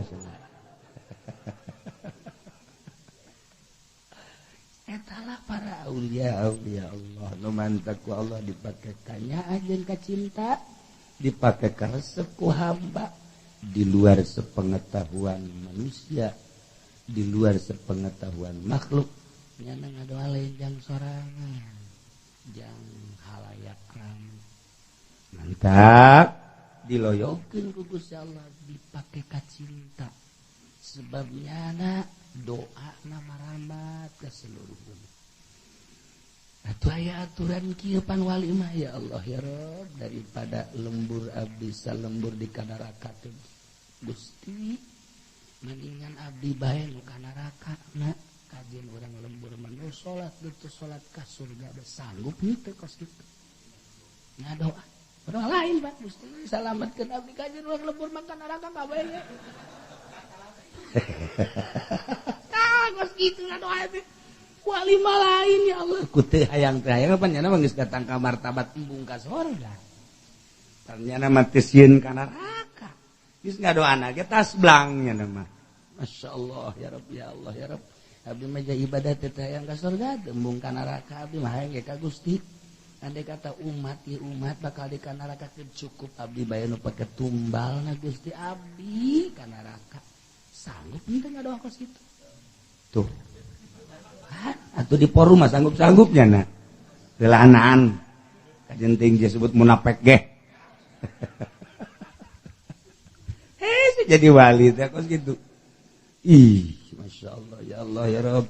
Eta lah para aulia aulia Allah nu mantak ku Allah dipake kanyaah jeung kacinta, dipake karesep ku hamba di luar sepengetahuan manusia, di luar sepengetahuan makhluk. Nyana ngadoa lain jang sorangan, jang halayak rame. Mantap diloyokeun ku Gusti Allah dipake kacinta. Sebab nyana doa na marambat ke seluruh bumi. Atuh aya aturan kieu pan wali mah ya Allah ya Rabb, daripada lembur abdi salembur di kanaraka teh Gusti, mendingan abdi bae nu ka neraka na kajian urang lembur mah salat gitu salat ka surga sanggup henteu kos kitu. Ngadoa. Orang lain Pak, Gusti salametkeun abdi kajeun urang lebur makan neraka kabeh. Tah geus kitu doa teh. Wali mah lain ya Allah. Ku teu hayang teu hayang pan nyana mah geus datang ka martabat embung ka sorga. Ternyata mah teu sieun ka neraka. Geus ngadoana ge tas blang nyana mah. Masya Allah ya Rabb ya Allah ya Rabb. Abdi mah ibadah teh hayang ka sorga, embung ka neraka abdi mah hayang ge ka Gusti. Andai kata umat ya umat bakal di neraka cukup abdi bae nu pake tumbal na Gusti abdi ka neraka. Sanggup henteu ngadoa kos kitu? Tuh. Atuh di forum mah sanggup-sanggupnya na. Gelanaan. Kajen ting disebut munafik ge. Heh, jadi wali teh kos kitu. Ih, Masya Allah ya Allah ya Rabb.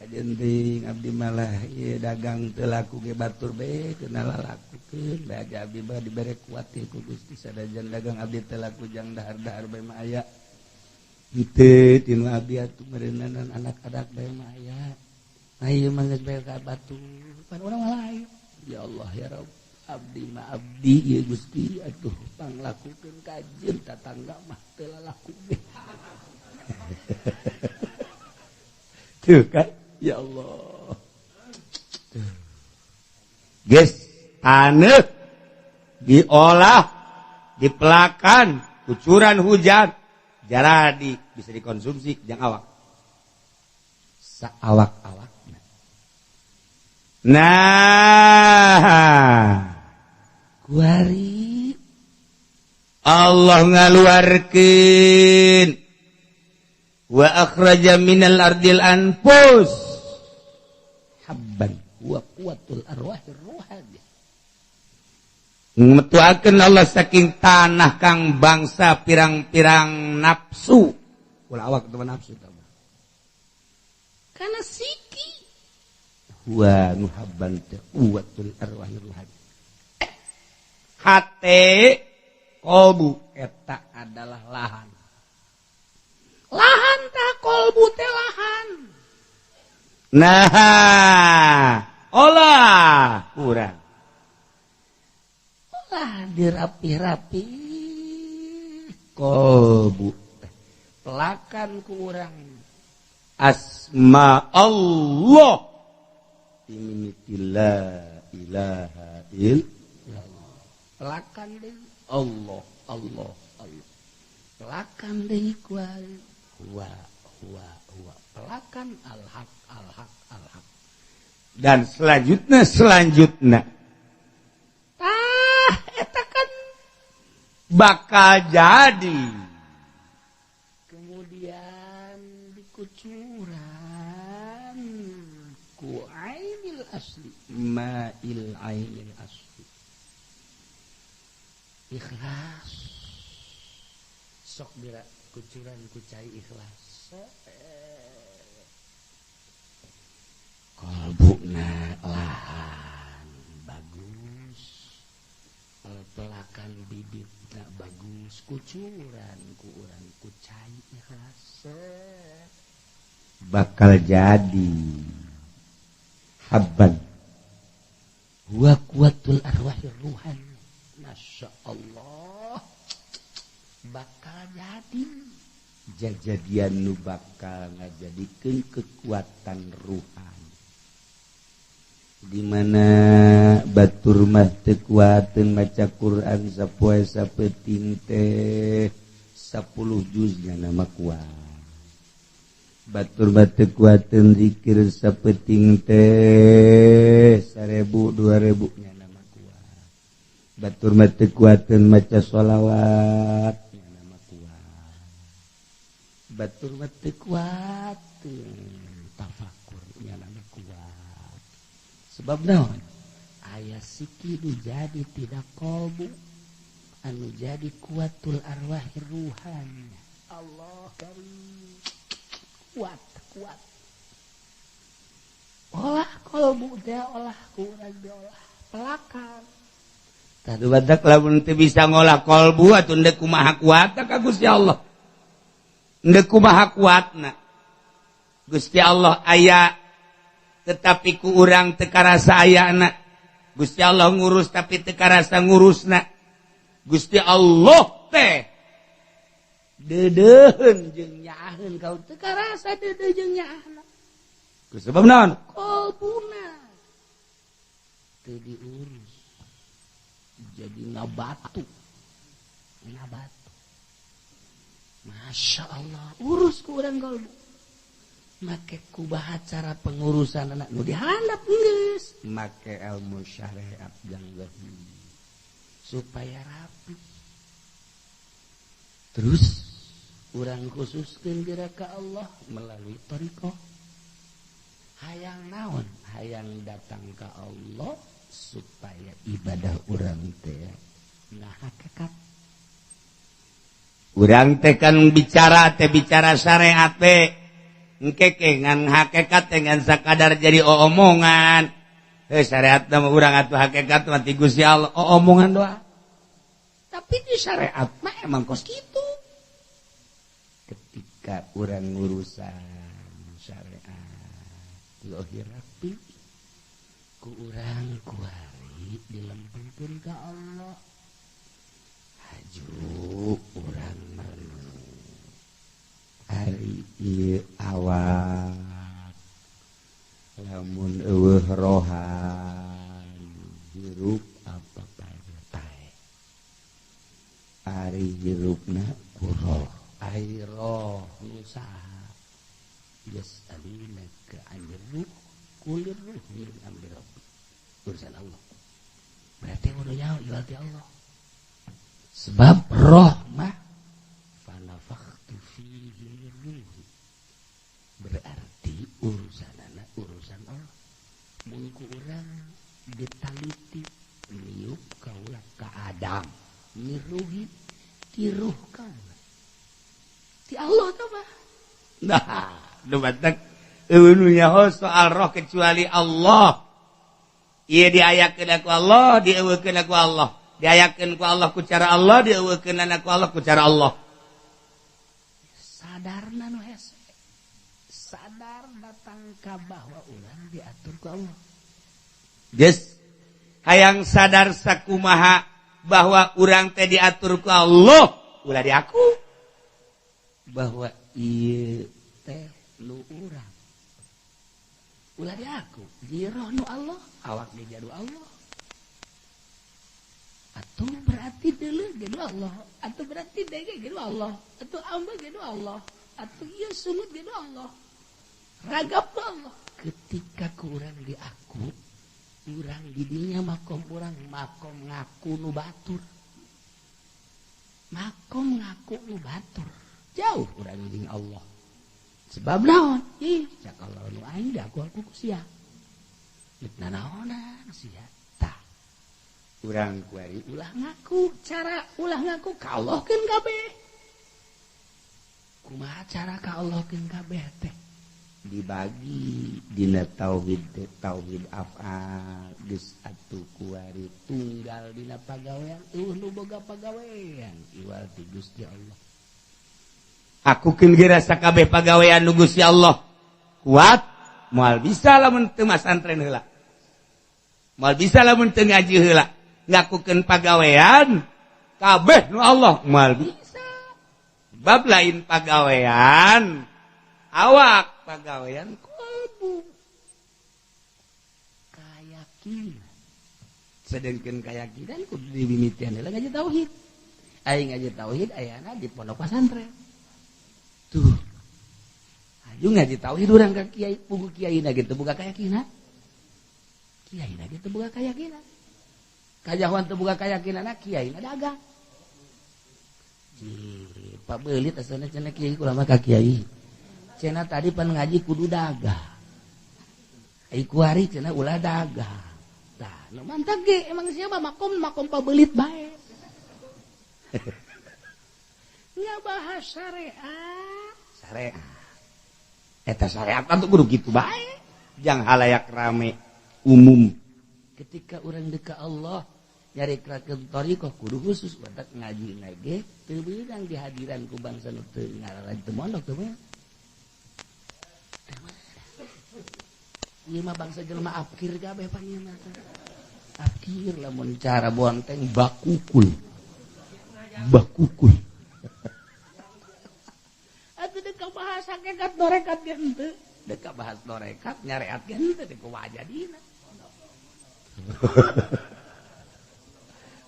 Kajenting abdi malah ieu dagang teu laku ge batur bae keuna lalakukeun bae abdi mah dibere kuat ku Gusti sadajan dagang abdi teu laku jang dahar-dahar bae mah aya. Henteu tinu abdi atuh meureunan anak-anak bae mah aya. Ayo mah geus bae ka batur pan urang mah lain. Ya Allah ya Rabb abdi mah abdi ieu Gusti atuh panglakukeun kajeun tatangga mah teu lalaku ge. Tuh kan ya Allah. Geus taneuh diolah dipelakan kucuran hujan jaradi bisa dikonsumsi jang awak saawak-awak. Nah kuari Allah ngaluarkeun wa akhraja minal ardil anfus habban wa quwwatul arwahir ruhani. Metuakeun Allah saking tanah kang bangsa pirang-pirang nafsu. Ulah awak teman nafsu tah. Kana siki wa nuhabban quwwatul arwahir ruhani. Hate kolbu eta adalah lahan. Lahan tak kolbu teh lahan. Nah, olah kurang. Olah dirapi-rapi kolbu teh. Pelakan kurang. Asma Allah. Imimiti la ilaha illallah. Pelakan deui Allah, Allah, Allah. Pelakan deui kuari. Wa wa wa pelakan al-haq al-haq al-haq. Dan selanjutnya tah eta kan bakal jadi kemudian dikucuran ku ainil asli ma'il ainil asli ikhlas sok bila kucuran ku cai ikhlas kolbuna lahan bagus pelakan bibitna bagus kucuran ku urang ku cai ikhlas bakal jadi habban wa quwwatul arwahir ruhan. Masya Allah bakal jadi jajadian nu bakal ngajadikeun kekuatan ruhan di mana batur mah teu kuateun maca Quran sapoe sapeting teh 10 juznya nama kuat. Batur mah teu kuateun zikir sapeting teh 1000 2000 nya nama kuat. Batur mah teu kuateun maca sholawat nya nama kuat. Batur mah teu kuateun tafakur nya nama kuat. Sebab naon? Aya siki nu jadi tidak kolbu anu jadi kuatul arwahir ruhan. Allah karim kuat kuat. Olah kolbu teh olah kurang diolah pelakan. Tah badak lamun teu bisa ngolah kolbu atuh ndek kumaha kuatna ka Gusti Allah. Ndek kumaha kuatna. Gusti Allah aya tetapi ku urang teu karasa ayana. Gusti Allah ngurus tapi teu karasa ngurusna. Gusti Allah teh deudeuheun jeung nyaaheun kau teu karasa deudeuh jeung nyaahna. Ku sebab naon? Kolbuna teu diurus. Jadi ngabatu. Ngabatu. Masya Allah, urus ku urang kolbu. Make kubaha cara pengurusan anak nu dihandap geus, make ilmu syariat jang supaya rapi. Terus urang khususkeun geura ka Allah melalui thariqah. Hayang naon? Hayang datang ka Allah supaya ibadah urang teh ngahakekat. Urang teh kan bicara teh bicara syariat teh engke ngan hakikat teh ngan sakadar jadi omongan. Syariat mah urang atuh hakikat mah ti Gusti Allah omongan doa. Tapi di syariat mah emang kos kitu. Ketika urang ngurusan syariat zahir rapi ku urang kuari dilempengkeun ka Allah. Haju urang merenung ari ieu awak lamun eueuh rohan hirup apa pae ari hirupna ku roh ari roh nu saha yas'alunaka 'anir ruh qulir ruh min amri rabbi urusan Allah berarti kudu nyaho iwal ti Allah sebab roh mah fanafakhtu fihi min ruhi berarti urusanana urusan Allah mun ku urang ditaliti niup kaula ka Adam miruhi tiruh kaula ti Allah tah mah. Nah nu batak eueuh nu nyaho soal roh kecuali Allah. Ieu diayakeun ku Allah, dieuweukeun ku Allah. Diayakeun ku Allah ku cara Allah, dieuweukeun ku Allah ku cara Allah. Sadarna nu hese. Sadar datang ka bahwa urang diatur ku Allah. Geus hayang sadar sakumaha bahwa urang teh diatur ku Allah, ulah diaku bahwa ieu teh nu urang. Ulah diaku, jiroh nu Allah, awak ge jadu Allah. Atuh berarti deuleu ge Allah, atuh berarti dege ge Allah, atuh amba ge Allah, atuh ieu sungut ge Allah. Ragap Allah. Ketika ku urang diaku, urang di dinya makom urang makom ngaku nu batur. Makom ngaku nu batur. Jauh urang jeung Allah. Sebab naon? Ih, cak Allah nu aing diaku aku ku sia. Deuk nanaonan sia. Tah. Urang kuari ulah ngaku, cara ulah ngaku ka Allahkeun kabeh. Kumaha cara ka Allahkeun kabeh teh? Dibagi dina tauhid tauhid af'al geus atuh kuari tunggal dina pagawean eueuh nu boga pagawean iwal ti Gusti Allah. Aku keun geura sakabeh pagawean nu Gusti Allah kuat moal bisa lamun teu masantren heula. Moal bisa lamun teu ngaji heula. Ngakukeun pagawean kabeh nu Allah moal bisa. Bab lain pagawean awak pagawean kolbu kayakinan. Sedengkeun kayakinan kudu dimimitian heula ngaji tauhid. Aing ngaji tauhid ayana di pondok pesantren. Tuh. Aju ngaji tauhid urang ka kiai, pugu kiaina ge teu boga kayakinan. Kiaina ge teu boga kayakinan. Kajahoan teu boga kayakinanna kiaina dagang. Cih, Pak beulit asana cenah kiai kula mah ka kiai. Cenah tadi pan ngaji kudu dagang. Ai kuari cenah ulah dagang. Tah, nu mantap ge emang siapa makom makom pabelit bae. Ngabahas syariat. Syariat. Eta syariat kan kudu kitu bae. Jang halayak rame umum. Ketika urang deka Allah nyarikrakeun thariqah kudu khusus batak ngaji ge teu beunang dihadiran ku bangsa nu teu ngararaj teu mondok teu beunang. Ieu mah bangsa jelema afkir kabeh pan ieu mah. Afkir lamun cara bonteng bakukul. Bakukuy. Atuh deuk bahas hakikat torekat ge henteu. Deuk bahas torekat nyareat ge henteu deuk wajadina.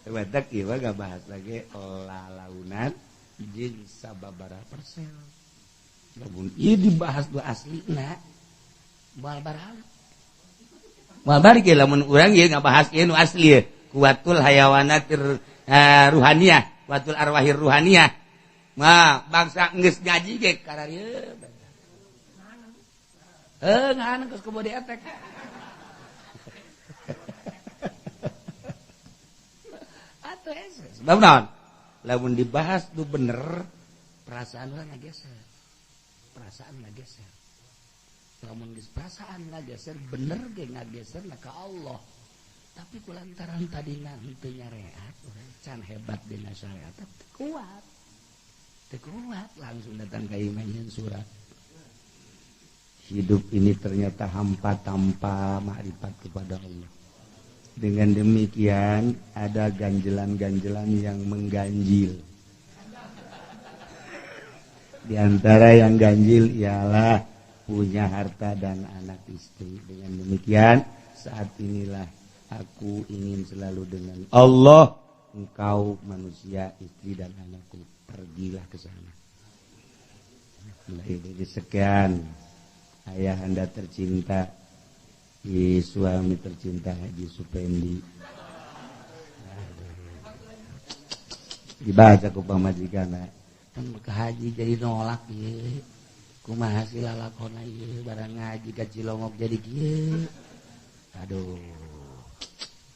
Batak ieu mah gak bahas lagi lalaunan jeung sababaraha persen. Lamun ieu dibahas du aslina moal barang. Moal bari ge lamun urang ieu ngabahas ieu nu asli ye. Kuwatul hayawanatir ruhaniyah, kuwatul arwahir ruhaniyah. Mah bangsa geus ngaji ge kararieu. Heuh ngan geus kudu dietek. Sebab naon? Lamun dibahas nu bener, perasaan urang ngageser. Perasaan ngageser. Lamun geus perasaan ngageser, bener ge ngageser ka Allah. Tapi kulantaran tadina henteu nyareat, urang can hebat dina syariat, teu kuat. Teu kuat langsung datang ka imah nyeun surat. Hidup ini ternyata hampa tanpa makrifat kepada Allah. Dengan demikian ada ganjelan-ganjelan yang mengganjil. Di antara yang ganjil ialah punya harta dan anak istri. Dengan demikian saat inilah aku ingin selalu dengan Allah. Engkau manusia, istri dan anakku, pergilah ke sana. Mulai dari sekian, ayah anda tercinta, suami tercinta Haji Supendi. Dibaca ku pamajikan kan ke haji jadi nolak ieu. Kumaha sih lalakona ieu barang ngaji ka Cilongok jadi kieu. Aduh.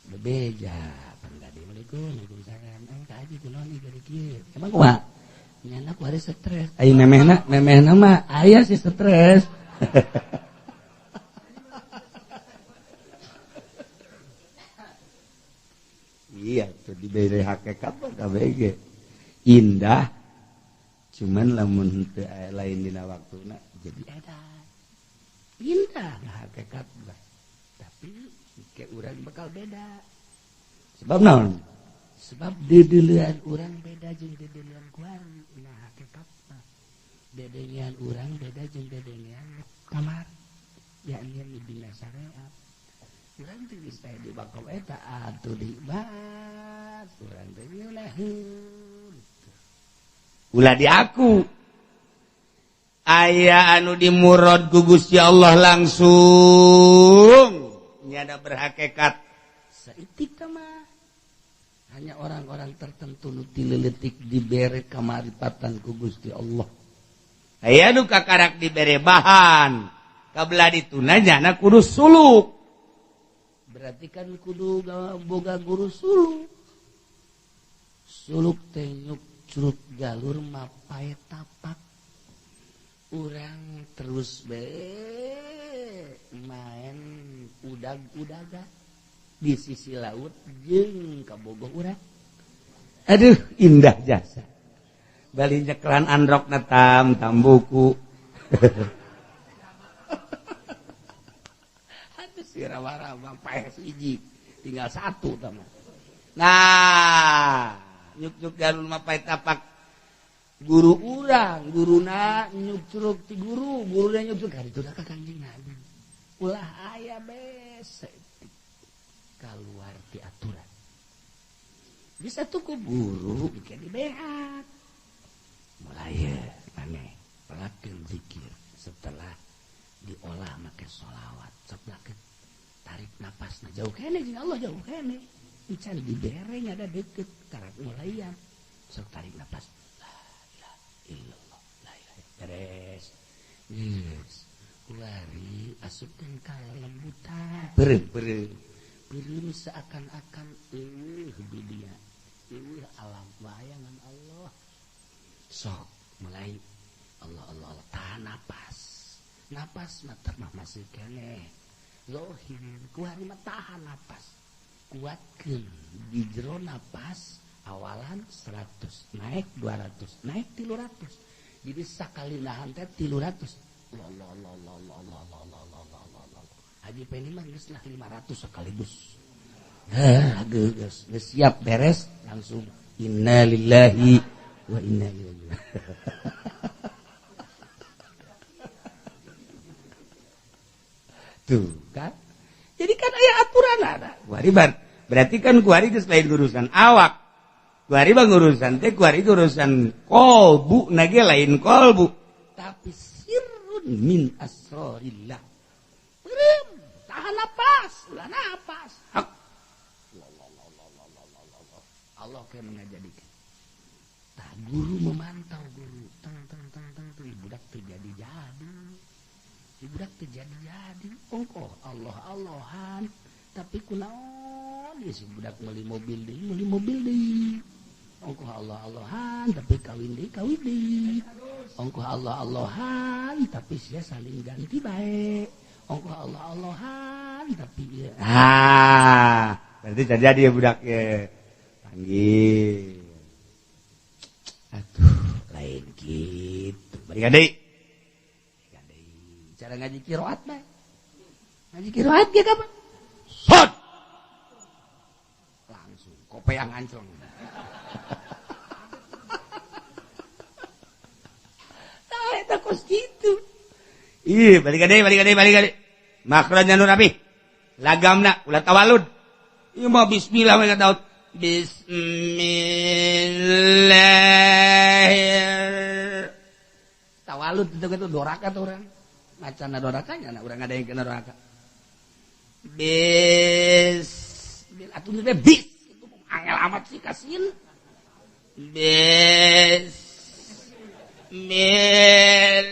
Bebeja pan tadi Assalamualaikum, waalaikumsalam. Ka haji kunaon ieu jadi kieu. Emang kumaha? Nyana ku ari stres. Ai memehna mah aya sih stres. Iya tuh diberi hakikat mah KBG indah, cuman lamun teu lain dina waktuna jadi edan. Indah hakikat mah, tapi ke urang bakal beda. Sebab naon? Sebab deudeulean urang beda jeung deudeulean kuari. Nah hakikat mah dedengean urang beda jeung dedengean kamar. Yakni dina syariat. Urang teh geus teh di bakal eta atuh dibahas urang teh ngeunaheun. Ulah di aku. Aya anu dimurad ku Gusti Allah langsung nyada berhakikat saeutik mah. Hanya orang-orang tertentu nu tileuletik dibere kamaripatan ku Gusti Allah. Aya nu kakarak dibere bahan kabelah dituna nyana kudu suluk. Berarti kan kudu boga guru suluk. Suluk teh nyuk curug galur mapai tapak. Urang terus be main udag-udaga di sisi laut jeung kabogoh urang. Aduh indah jasa. Bali nyekelan androkna tam tambuku. Rawa-rawa paeh hiji tinggal satu tama. Nah, nyuk-nyuk galur mapai tapak guru urang, guruna nyuk curug ti guru, guruna nyuk curug ka ditu ka Kangjeng Nabi. Ulah aya bese kaluar ti aturan. Bisa tuh ku guru bikin dibehat. Mulai maneh pelakeun zikir setelah diolah make sholawat, seplakeun tarik napasna jauh kene jeung Allah jauh kene. Encan dibere ada deket karak mulaian. Sok tarik napas. La ilaha illallah. La ilaha. Beres. Geus. Kuari asupkeun ka lembutan. Beureum beureum. Beureum seakan-akan eueuh dunia. Eueuh alam bayangan Allah. Sok mulai Allah Allah Allah tahan napas. Napas mah mah masih keneh. Zohir kuari mah tahan napas. Kuatkeun di jero napas awalan 100 naik 200 naik 300. Jadi sakali nahan teh 300. Allah Allah Allah Allah Allah Allah Allah Allah Allah. Haji Peni mah geus lah 500 sekaligus. Heh, geus siap beres langsung Innalillahi wa inna ilaihi raji'un. Tuh kan. Jadi kan aya aturan ada. Kuari berarti kan kuari geus lain urusan awak. Kuari mah urusan teh kuari urusan kolbu nage lain kolbu. Tapi sirrun min asrarillah. Beureum, tahan napas, ulah napas. Hak. Allah kayak mengajadikan. Tah guru memantau guru. Teng teng teng teng teng budak teu jadi-jadi. Budak teu jadi-jadi. Ongkoh Allah Allahan tapi kunaon ieu si budak meuli mobil deui, meuli mobil deui. Ongkoh Allah Allahan tapi kawin deui, kawin deui. Ongkoh Allah Allahan tapi sia saling ganti bae. Ongkoh Allah Allahan tapi ieu. Ah, berarti jadi ya budak ye. Panggil. Aduh, lain gitu. Balik deui. Cara ngaji qiraat bae. Ngaji qiraat ge kapan? Sot. Langsung kopeang ancong. Tah eta kos kitu. Ih, balik deui, balik deui, balik deui. Makhrajna nu rapi. Lagamna ulah tawalud. Ieu mah bismillah we kata bismillah. Tawalud itu gitu doraka tuh orang. Macana dorakanya anak orang ada yang kena doraka. Bis bil atuh teh bis itu angel amat sih kasin. Bis mil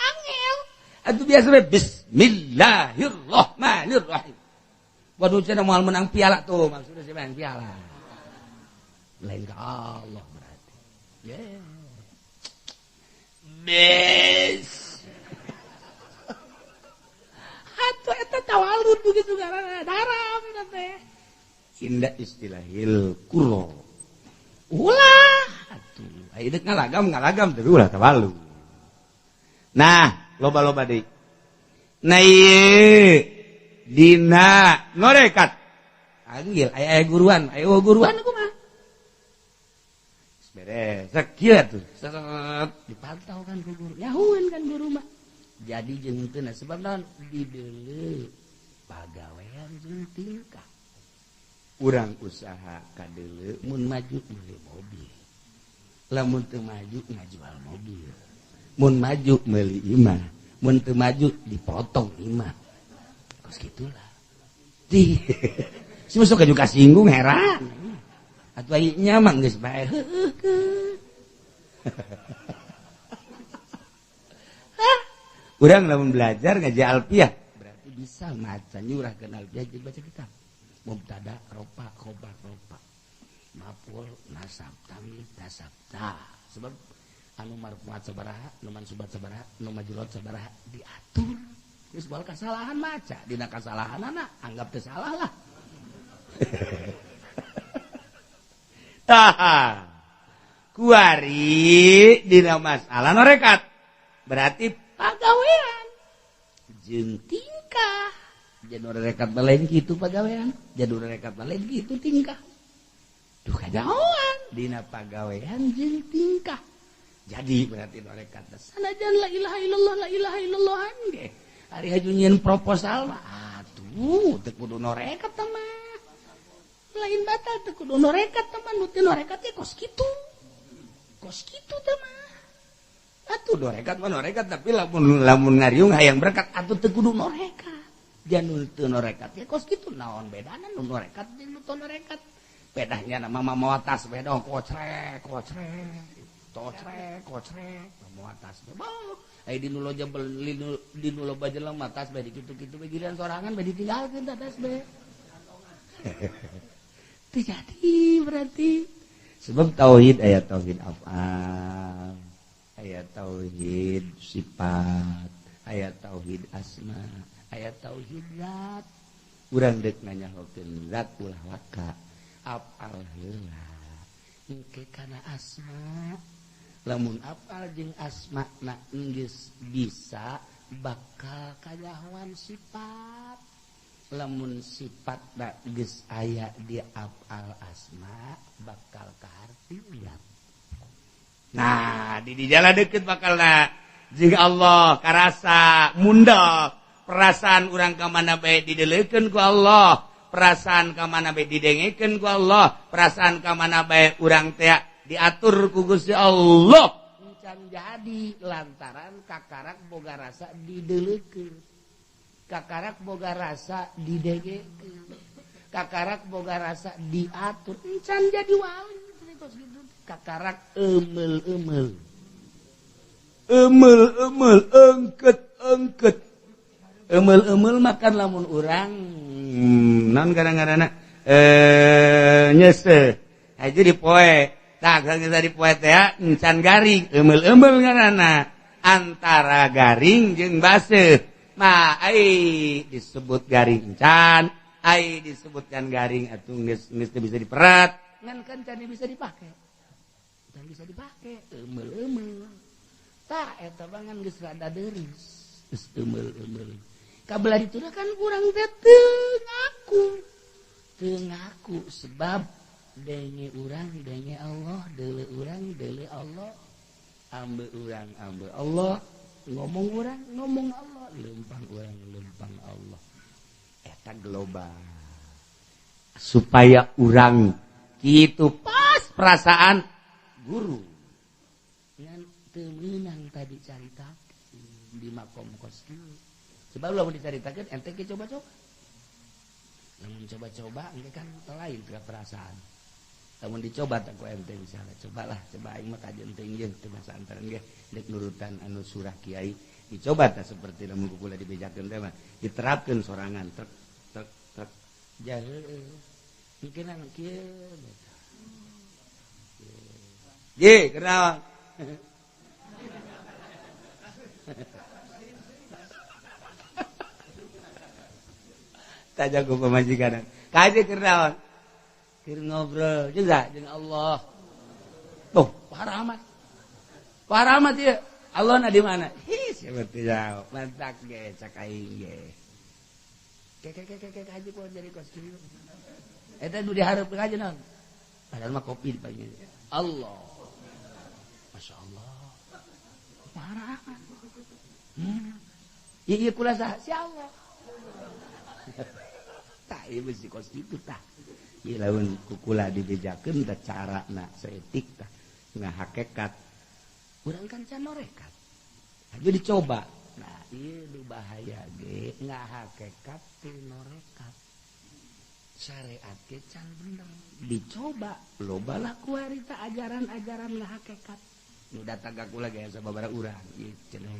angel atuh biasa we bismillahirrahmanirrahim. Waduh cenah moal menang piala tuh maksudnya sih menang piala. Lain ka Allah berarti. Yeah. Bes. Atuh eta tawalud begitu karena daram eta teh. Indah istilahil qurra. Ulah atuh aya deuk ngalagam ngalagam tapi ulah tawalud. Nah, loba-loba deui. Nah ieu dina ngorekat. Panggil aya aya guruan, aya guruan kumaha? Beres, sakieu tuh. Set dipantau kan ku guru. Nyahueun kan guru mah. Jadi jeung teu sebab naon dideuleu pagawean jeung tingkah. Urang usaha kadeuleu mun maju meuli mobil. Lamun teu maju ngajual mobil. Mun maju meuli imah, mun teu maju dipotong imah. Kos kitulah. Di si masuk juga singgung heran. Atuh aya nya mah geus bae heueuh. Urang lamun belajar ngaji alfiah berarti bisa maca nyurahkeun alfiah jeung baca kitab. Mubtada ropa khobar ropa. Maf'ul nasab tamyiz nasab. Tah sebab anu marfuat sabaraha, nu mansubat sabaraha, nu majrur sabaraha diatur. Geus moal kasalahan maca, dina kasalahanana anggap teu salah lah. Tah. Kuari dina masalah norekat. Berarti pagawean jeung tingkah. Jadi norekat lain kitu pagawean, jadi norekat lain kitu tingkah. Duh kajauhan dina pagawean jeung tingkah. Jadi berarti norekat sanajan la ilaha illallah la ilaha illallah ge. Ari haju nyieun proposal mah atuh teu kudu norekat mah. Lain batal teu kudu norekat teman, nu teu norekat ge kos kitu. Kos kitu teh mah. Atuh norekat mah norekat tapi lamun lamun ngariung hayang berkat atuh teu kudu norekat. Jangan teu norekat ge kos kitu naon bedana nu norekat jeung nu teu norekat. Bedahnya nama mawa tas beda kocrek kocrek. Kocrek kocrek mawa tas be. Ai di nu loba di nu loba jelema tas be dikitu-kitu be giliran sorangan be ditinggalkeun tah tas be. Terjadi berarti sebab tauhid ayat tauhid af'al, ayat tauhid sifat, ayat tauhid asma, ayat tauhid zat. Urang deuk nanyahokeun zat ulah waka af'al heula engke kana asma. Lamun af'al jeung asma na geus bisa bakal kanyahoan sifat. Lamun sifat geus aya di afal asma bakal kaharti urang. Nah, di jalan deket bakalna jeung Allah karasa mundok perasaan urang ka mana bae didelekeun ku Allah, perasaan ka mana bae didengekeun ku Allah, perasaan ka mana bae urang teh diatur ku Gusti Allah. Can jadi lantaran kakarak boga rasa didelekeun. Kakarak boga rasa didengekeun, kakarak boga rasa diatur, encan jadi wali gitu. Kakarak emel-emel, emel-emel, engket-engket, emel-emel makan lamun urang non kadang-kadang nyese aja dipoe, tak geus dipoe teh encan garing, emel-emel ngaranna antara garing jeung baseuh. Ma ai disebut garing can, ai disebutkan garing atuh geus bisa diperat, ngan kan can bisa dipake. Can bisa dipake, eumel-eumel. Tah eta bangan geus rada deuris, geus eumel-eumel. Kabelah dituna kan urang teh teu ngaku. Teu ngaku sebab denge urang denge Allah, deule urang deule Allah, ambe urang ambe Allah. Ngomong orang ngomong Allah, lempang orang lempang Allah. Eta global supaya urang kitu pas perasaan guru ngan teu meunang tadi caritakeun di makom kos kieu. Sebab lamun dicaritakeun ente ge coba-coba, lamun coba-coba engke kan lain ke perasaan. Lamun dicoba tak ku ente misalnya, cobalah, coba aing mah kajeun teuing jeung teu masantren ge deuk nurutan anu surah kiai, dicoba tah seperti lamun ku kula dibejakeun teh mah diterapkeun sorangan trek trek trek jahe mungkin anu kieu ye kunaon tanya ku pamajikan kaje kunaon keur ngobrol juga jeung Allah. Tuh, parah amat. Parah amat ieu. Allah na di mana? Hi, seperti jauh. Mantak ge cak aing ge. Ke ke ke ke haji ku jadi kos kieu. Eta nu dihareup aja naon? Padahal mah kopi dipanggil. Allah. Masya Allah. Parah amat. Ieu kula saha? Si Allah. Tah ieu mesti kos kitu tah. Lamun kukula dibejakeun teh carana saeutik tah ngahakekat urang kan can norekat aju dicoba. Nah ieu nu bahaya ge ngahakekat teu norekat syariat ge can bener dicoba loba lah kuari tah ajaran-ajaran ngahakekat nu datang ka kula ge sababaraha urang ieu cenah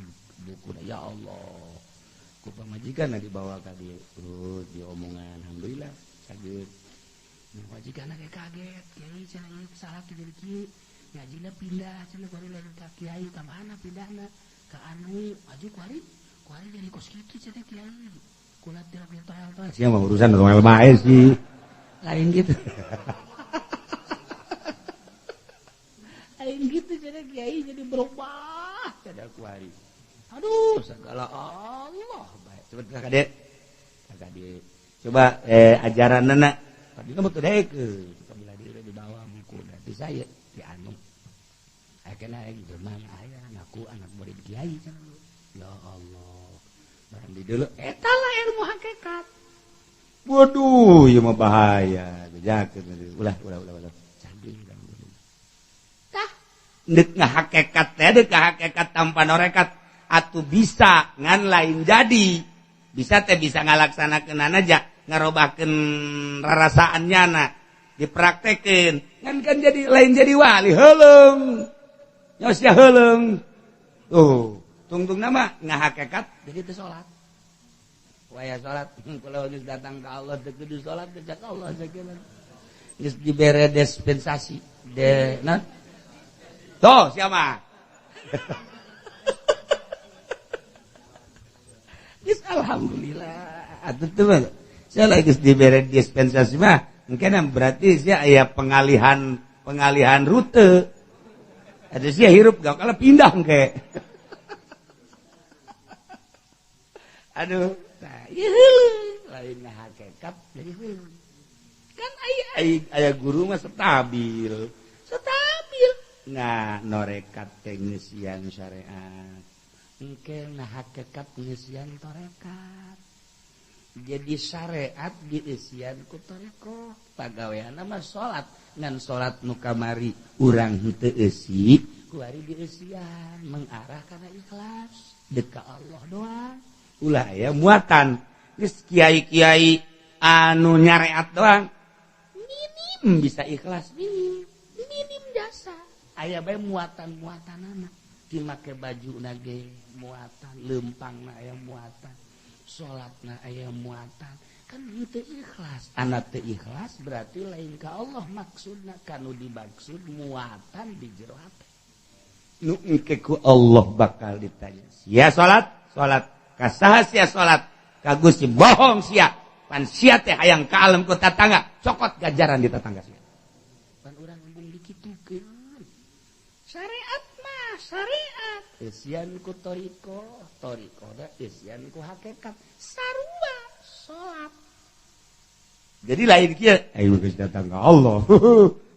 bukuna ya Allah ku pamajikan dibawa ka dieu terus diomongan alhamdulillah kaget. Majikan kayak kaget, kiai cenah ieu salah jadi kieu. Ngajina pindah cenah kuari lain ka kiai ka mana pindahna? Ka anu aju kuari, kuari jadi kos kitu cenah kiai. Kula tidak toel-toel. Sia mah urusan toel bae sih. Lain gitu. Lain gitu cenah kiai jadi berubah cenah kuari. Aduh, segala Allah bae. Coba ka dieu. Ka dieu. Coba ajaranna tadi mah teu daekeun, kabila diri dibawa buku nanti saya di anu. Aya kena aing jelema aya ngaku anak murid kiai cenah. Ya Allah. Barang di deuleu eta lah ilmu hakikat. Waduh, ieu mah bahaya. Bejakeun ulah ulah ulah ulah. Canggih tah deuk ngahakekat teh deuk ngahakekat tanpa norekat atuh bisa ngan lain jadi. Bisa teh bisa ngalaksanakeun aja. Ngarobahkeun rarasaan nyana dipraktekeun ngan kan jadi lain jadi wali heuleung nyos ya heuleung tuh tungtung nama ngahakekat jadi teu salat waya salat kula geus datang ka Allah teu kudu salat teh cak Allah sakieu geus dibere dispensasi de nah tuh siapa geus alhamdulillah atuh teu saya lagi diberi dispensasi mah mungkin berarti sih aya pengalihan rute ada sih hirup gak kalau pindah ke aduh nah, Lain hakikat jadi heuleum. Kan aya guru mah stabil. Stabil. Nah, norekat teh ngeusian syariat. Engke na hakikat ngeusian tarekat. Jadi syariat dieusian ku tarekat. Pagaweanna mah salat, ngan salat nu kamari urang henteu eusi, kuari dieusian mengarah kana ikhlas, deuk ka Allah doang. Ulah aya muatan. Geus kiai-kiai anu nyareat doang minim bisa ikhlas, minim, minim jasa. Aya bae muatan-muatanana. Dimake baju nage muatan, lempangna aya muatan, salatna aya muatan. Kan teu ikhlas. Anak teu ikhlas berarti lain ka Allah maksudna, kanu dimaksud muatan di jero hate. Nu engke ku Allah bakal ditanya. Sia salat, salat ka saha sia salat? Ka Gusti bohong sia. Pan sia teh hayang ka alam ku tatangga, cokot gajaran di tatangga sia. Pan urang embung dikitukeun. Syariat mah syariat, eusian ku toriko, toriko da eusian ku hakikat, sarua salat. Jadi lain kieu, aing geus datang ka Allah.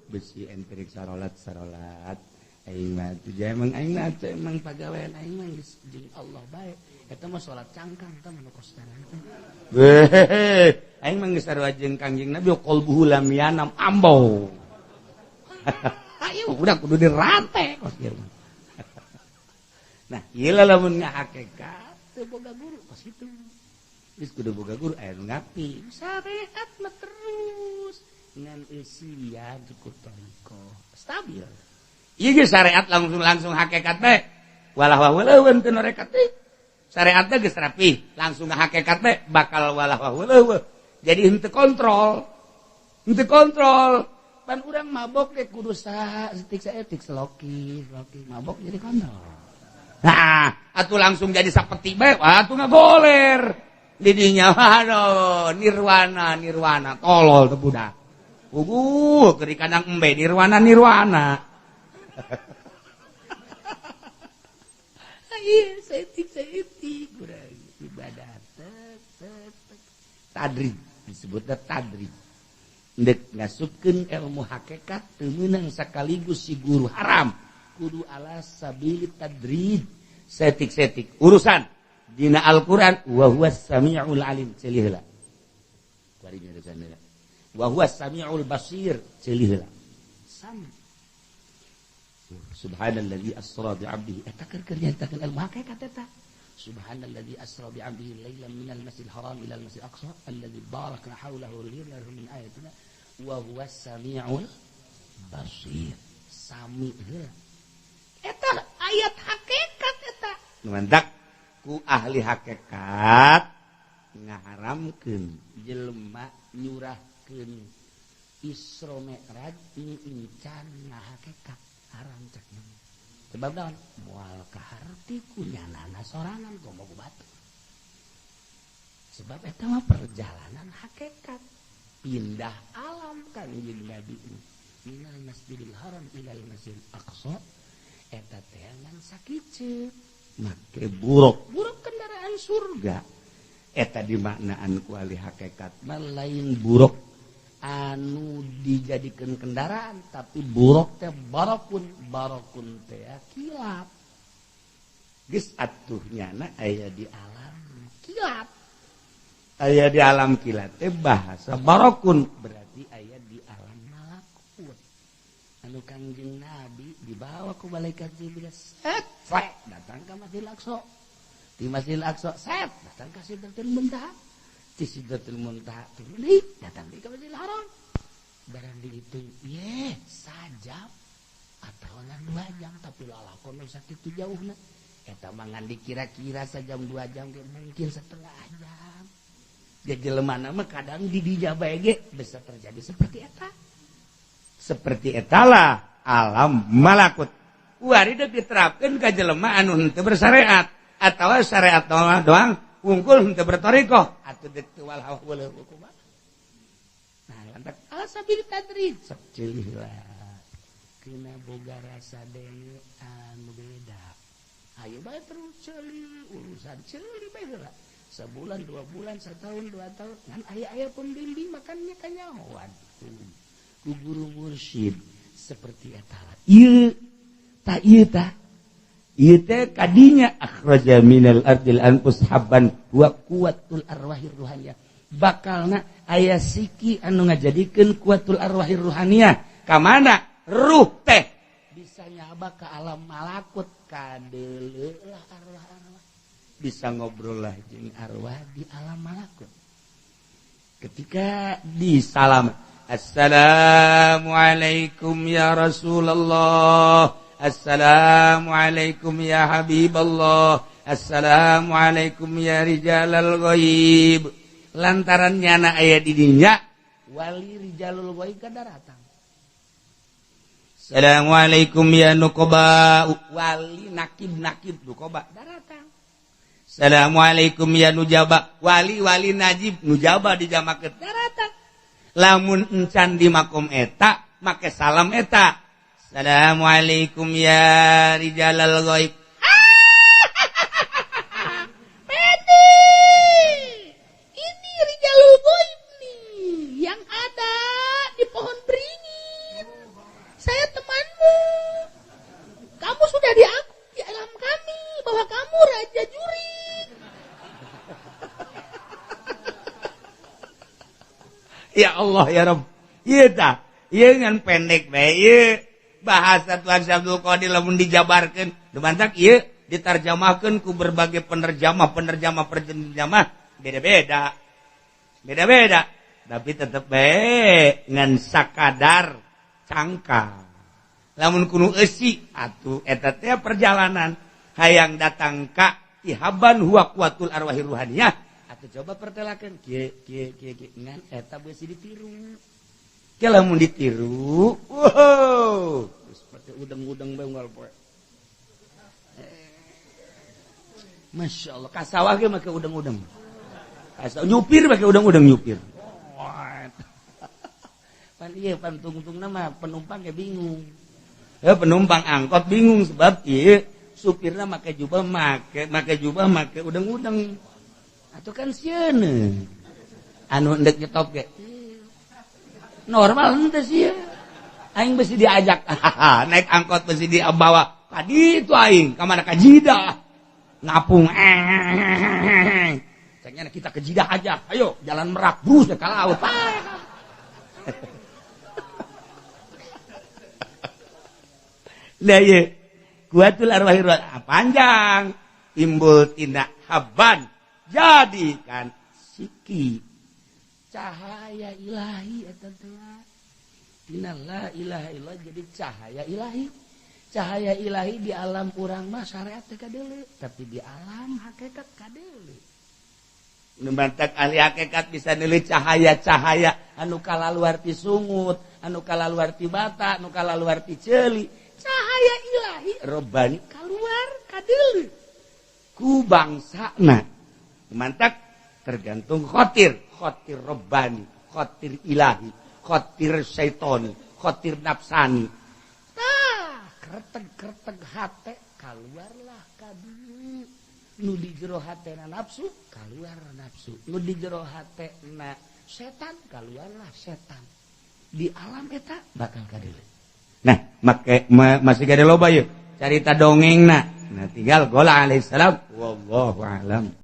Besi entrik sarolat sarolat. Aing mah teu emang aing mah teu emang pagawean aing mah geus jeung Allah bae. Eta mah salat cangkang tah mah nu kos teh. Weh, aing mah geus sarua jeung Kangjeng Nabi qalbuhu lam yanam ambo. Ayo udah kudu dirante kos ieu. Nah, ieu lamun ngahakekat teu boga guru kos kitu. Geus kudu boga guru aya nu ngabdi. Syariat mah terus ngan eusian cukup toriko. Stabil. Ieu ge syariat langsung hakikat bae. Walah wah teu norekat teh. Syariatna geus rapi, langsung hakikat bae bakal walah wah. Jadi henteu kontrol. Henteu kontrol. Pan urang mabok ge kudu saeutik saeutik seloki, seloki mabok jadi kontrol. Nah, atuh langsung jadi sapeti bae, atuh ngagoler. Didinya aduh, nirwana nirwana tolol teu budak. Puguh keur di kandang embe nirwana nirwana. Iya, saeutik saeutik urang ibadah tadrij disebutna tadrij. Ndek ngasupkeun ilmu hakikat teu meunang sekaligus si guru haram. Kudu ala sabili tadrij. Saeutik-saeutik urusan dina Al-Qur'an wa huwas samiul alim ceulih heula. Kuari urusan heula. Wa huwas samiul basir ceulih heula. Sami. Subhanalladzi asra bi 'abdihi eta keur nyaritakeun ilmu hakikat eta. Subhanalladzi asra bi 'abdihi lailan minal masjidil haram ilal masjidil aqsa alladzi barakna haulahu liyuriyahu min ayatina wa huwas samiul basir. Sami heula. Eta ayat hakikat eta. Mantak ku ahli hakikat ngaharamkeun jelema nyurahkeun Isra Mi'raj incan ngahakikat haram cek. Sebab naon? Moal kaharti ku nyanana sorangan komo ku batu. Sebab eta mah perjalanan hakikat pindah alam Kangjeng Nabi minal Masjidil Haram ilal Masjidil Aqsa eta teh ngan sakieu make buruk buruk kendaraan surga eta dimaknaan ku ahli hakikat mah lain buruk anu dijadikan kendaraan tapi buruk teh barakun barakun teh kilat geus atuh nyana aya di alam kilat aya di alam kilat teh bahasa barakun berarti aya di alam malakut anu Kangjeng Nabi dibawa ku malaikat Jibril set datang ke Masjidil Aqsa di Masjidil Aqsa set datang ke Sidratul Muntaha di Sidratul Muntaha turun deui datang deui ka Masjidil Haram barang dihitung ye sajam atau 2 jam tapi lalakon nu sakitu jauhna eta mah ngan dikira-kira sajam 2 jam ge mungkin setengah jam. Jadi jelema mah kadang di dinya bae ge bisa terjadi seperti eta. Seperti etalah alam malakut. Kuari deuk diterapkeun ka jelema anu henteu bersyariat atawa syariat doang wungkul henteu bertorikoh atuh deuk teu wal hawa wal kumaha. Nah, lantak alasabil tadrij sok ceulih lah. Kena boga rasa denge anu beda. Ayo bae terus ceulih urusan ceulih bae heula. Sebulan, 2 bulan, setahun, 2 tahun ngan aya-aya pembimbing makannya kanyahoan ku guru mursyid seperti eta. Ieu ta ieu ta ieu teh kadinya akhraja minal ardil anfus habban wa quwwatul arwahir ruhaniyah. Bakalna aya siki anu ngajadikeun quwwatul arwahir ruhaniyah ka mana ruh teh bisa nyaba ka alam malakut kadeuleulah arwah-arwah bisa ngobrol lah jeung arwah di alam malakut. Ketika di salam assalamualaikum ya Rasulullah, assalamualaikum ya Habiballah, assalamualaikum ya rijalal ghaib. Lantaran nyana aya di dinya wali rijalul ghaib kadaratan. Assalamualaikum ya nukoba, wali nakib-nakib nukoba daratang. Assalamualaikum ya nujaba, wali-wali najib nujaba dijamakeun daratang. Lamun encan di makom eta make salam eta. Assalamualaikum ya rijalal ghaib. Pede, ini rijalul ghaib nih yang ada di pohon beringin. Saya temanmu. Kamu sudah diaku di alam kami bahwa kamu raja jurik. Ya Allah ya Rabb. Ieu tah, ieu ngan pendek bae ieu. Bahasa Tuhan Syekh Abdul Qadir lamun dijabarkeun, dumantak ieu diterjemahkeun ku berbagai penerjemah, penerjemah beda-beda. Beda-beda, tapi tetep bae ngan sakadar cangkang. Lamun kuno eusi atuh eta teh perjalanan hayang datang ka ihaban huwa quwatul arwahir ruhaniyah atuh coba pertelakeun kieu kieu kieu kieu ngan eta beusi ditiru. Ke lamun ditiru, wow, seperti udang-udang bae unggal poe. Masya Allah, ka sawah ge make udang-udang. Kasawah nyupir make udang-udang nyupir. Pan ieu pan tungtungna mah penumpang ge bingung. Ya penumpang angkot bingung sebab ieu supirna make jubah make jubah make udang-udang. Atuh kan sieun. Anu endek nyetop ge. Normal henteu sieun. Aing besi diajak naik angkot besi dibawa. Tadi itu aing ka mana ka Jidah. Ngapung. Ceknya kita ke Jidah aja. Ayo jalan Merak brus ke laut. Nah ieu kuatul arwahir panjang timbul tindak haban jadikan siki cahaya ilahi eta teh tina la ilaha illallah jadi cahaya ilahi. Cahaya ilahi di alam urang mah syariat teh kadeuleu tapi di alam hakikat kadeuleu. Nu mantak ahli hakikat bisa neuleuh cahaya-cahaya anu kalaluar ti sungut, anu kalaluar ti bata, anu kalaluar ti ceuli. Cahaya ilahi robbani keluar kadeuleu ku bangsana. Mantak tergantung khotir, khotir robbani, khotir ilahi, khotir syaitoni, khotir nafsani. Tah, kerteg-kerteg hate keluarlah kadeuleu. Nu di jero hatena nafsu, keluar nafsu. Nu di jero hatena setan, keluarlah setan. Di alam eta bakal kadeuleu. Nah, make masih gak ada loba yuk. Carita dongengna. Nah, tinggal gola alaihissalam. Wallahu alam.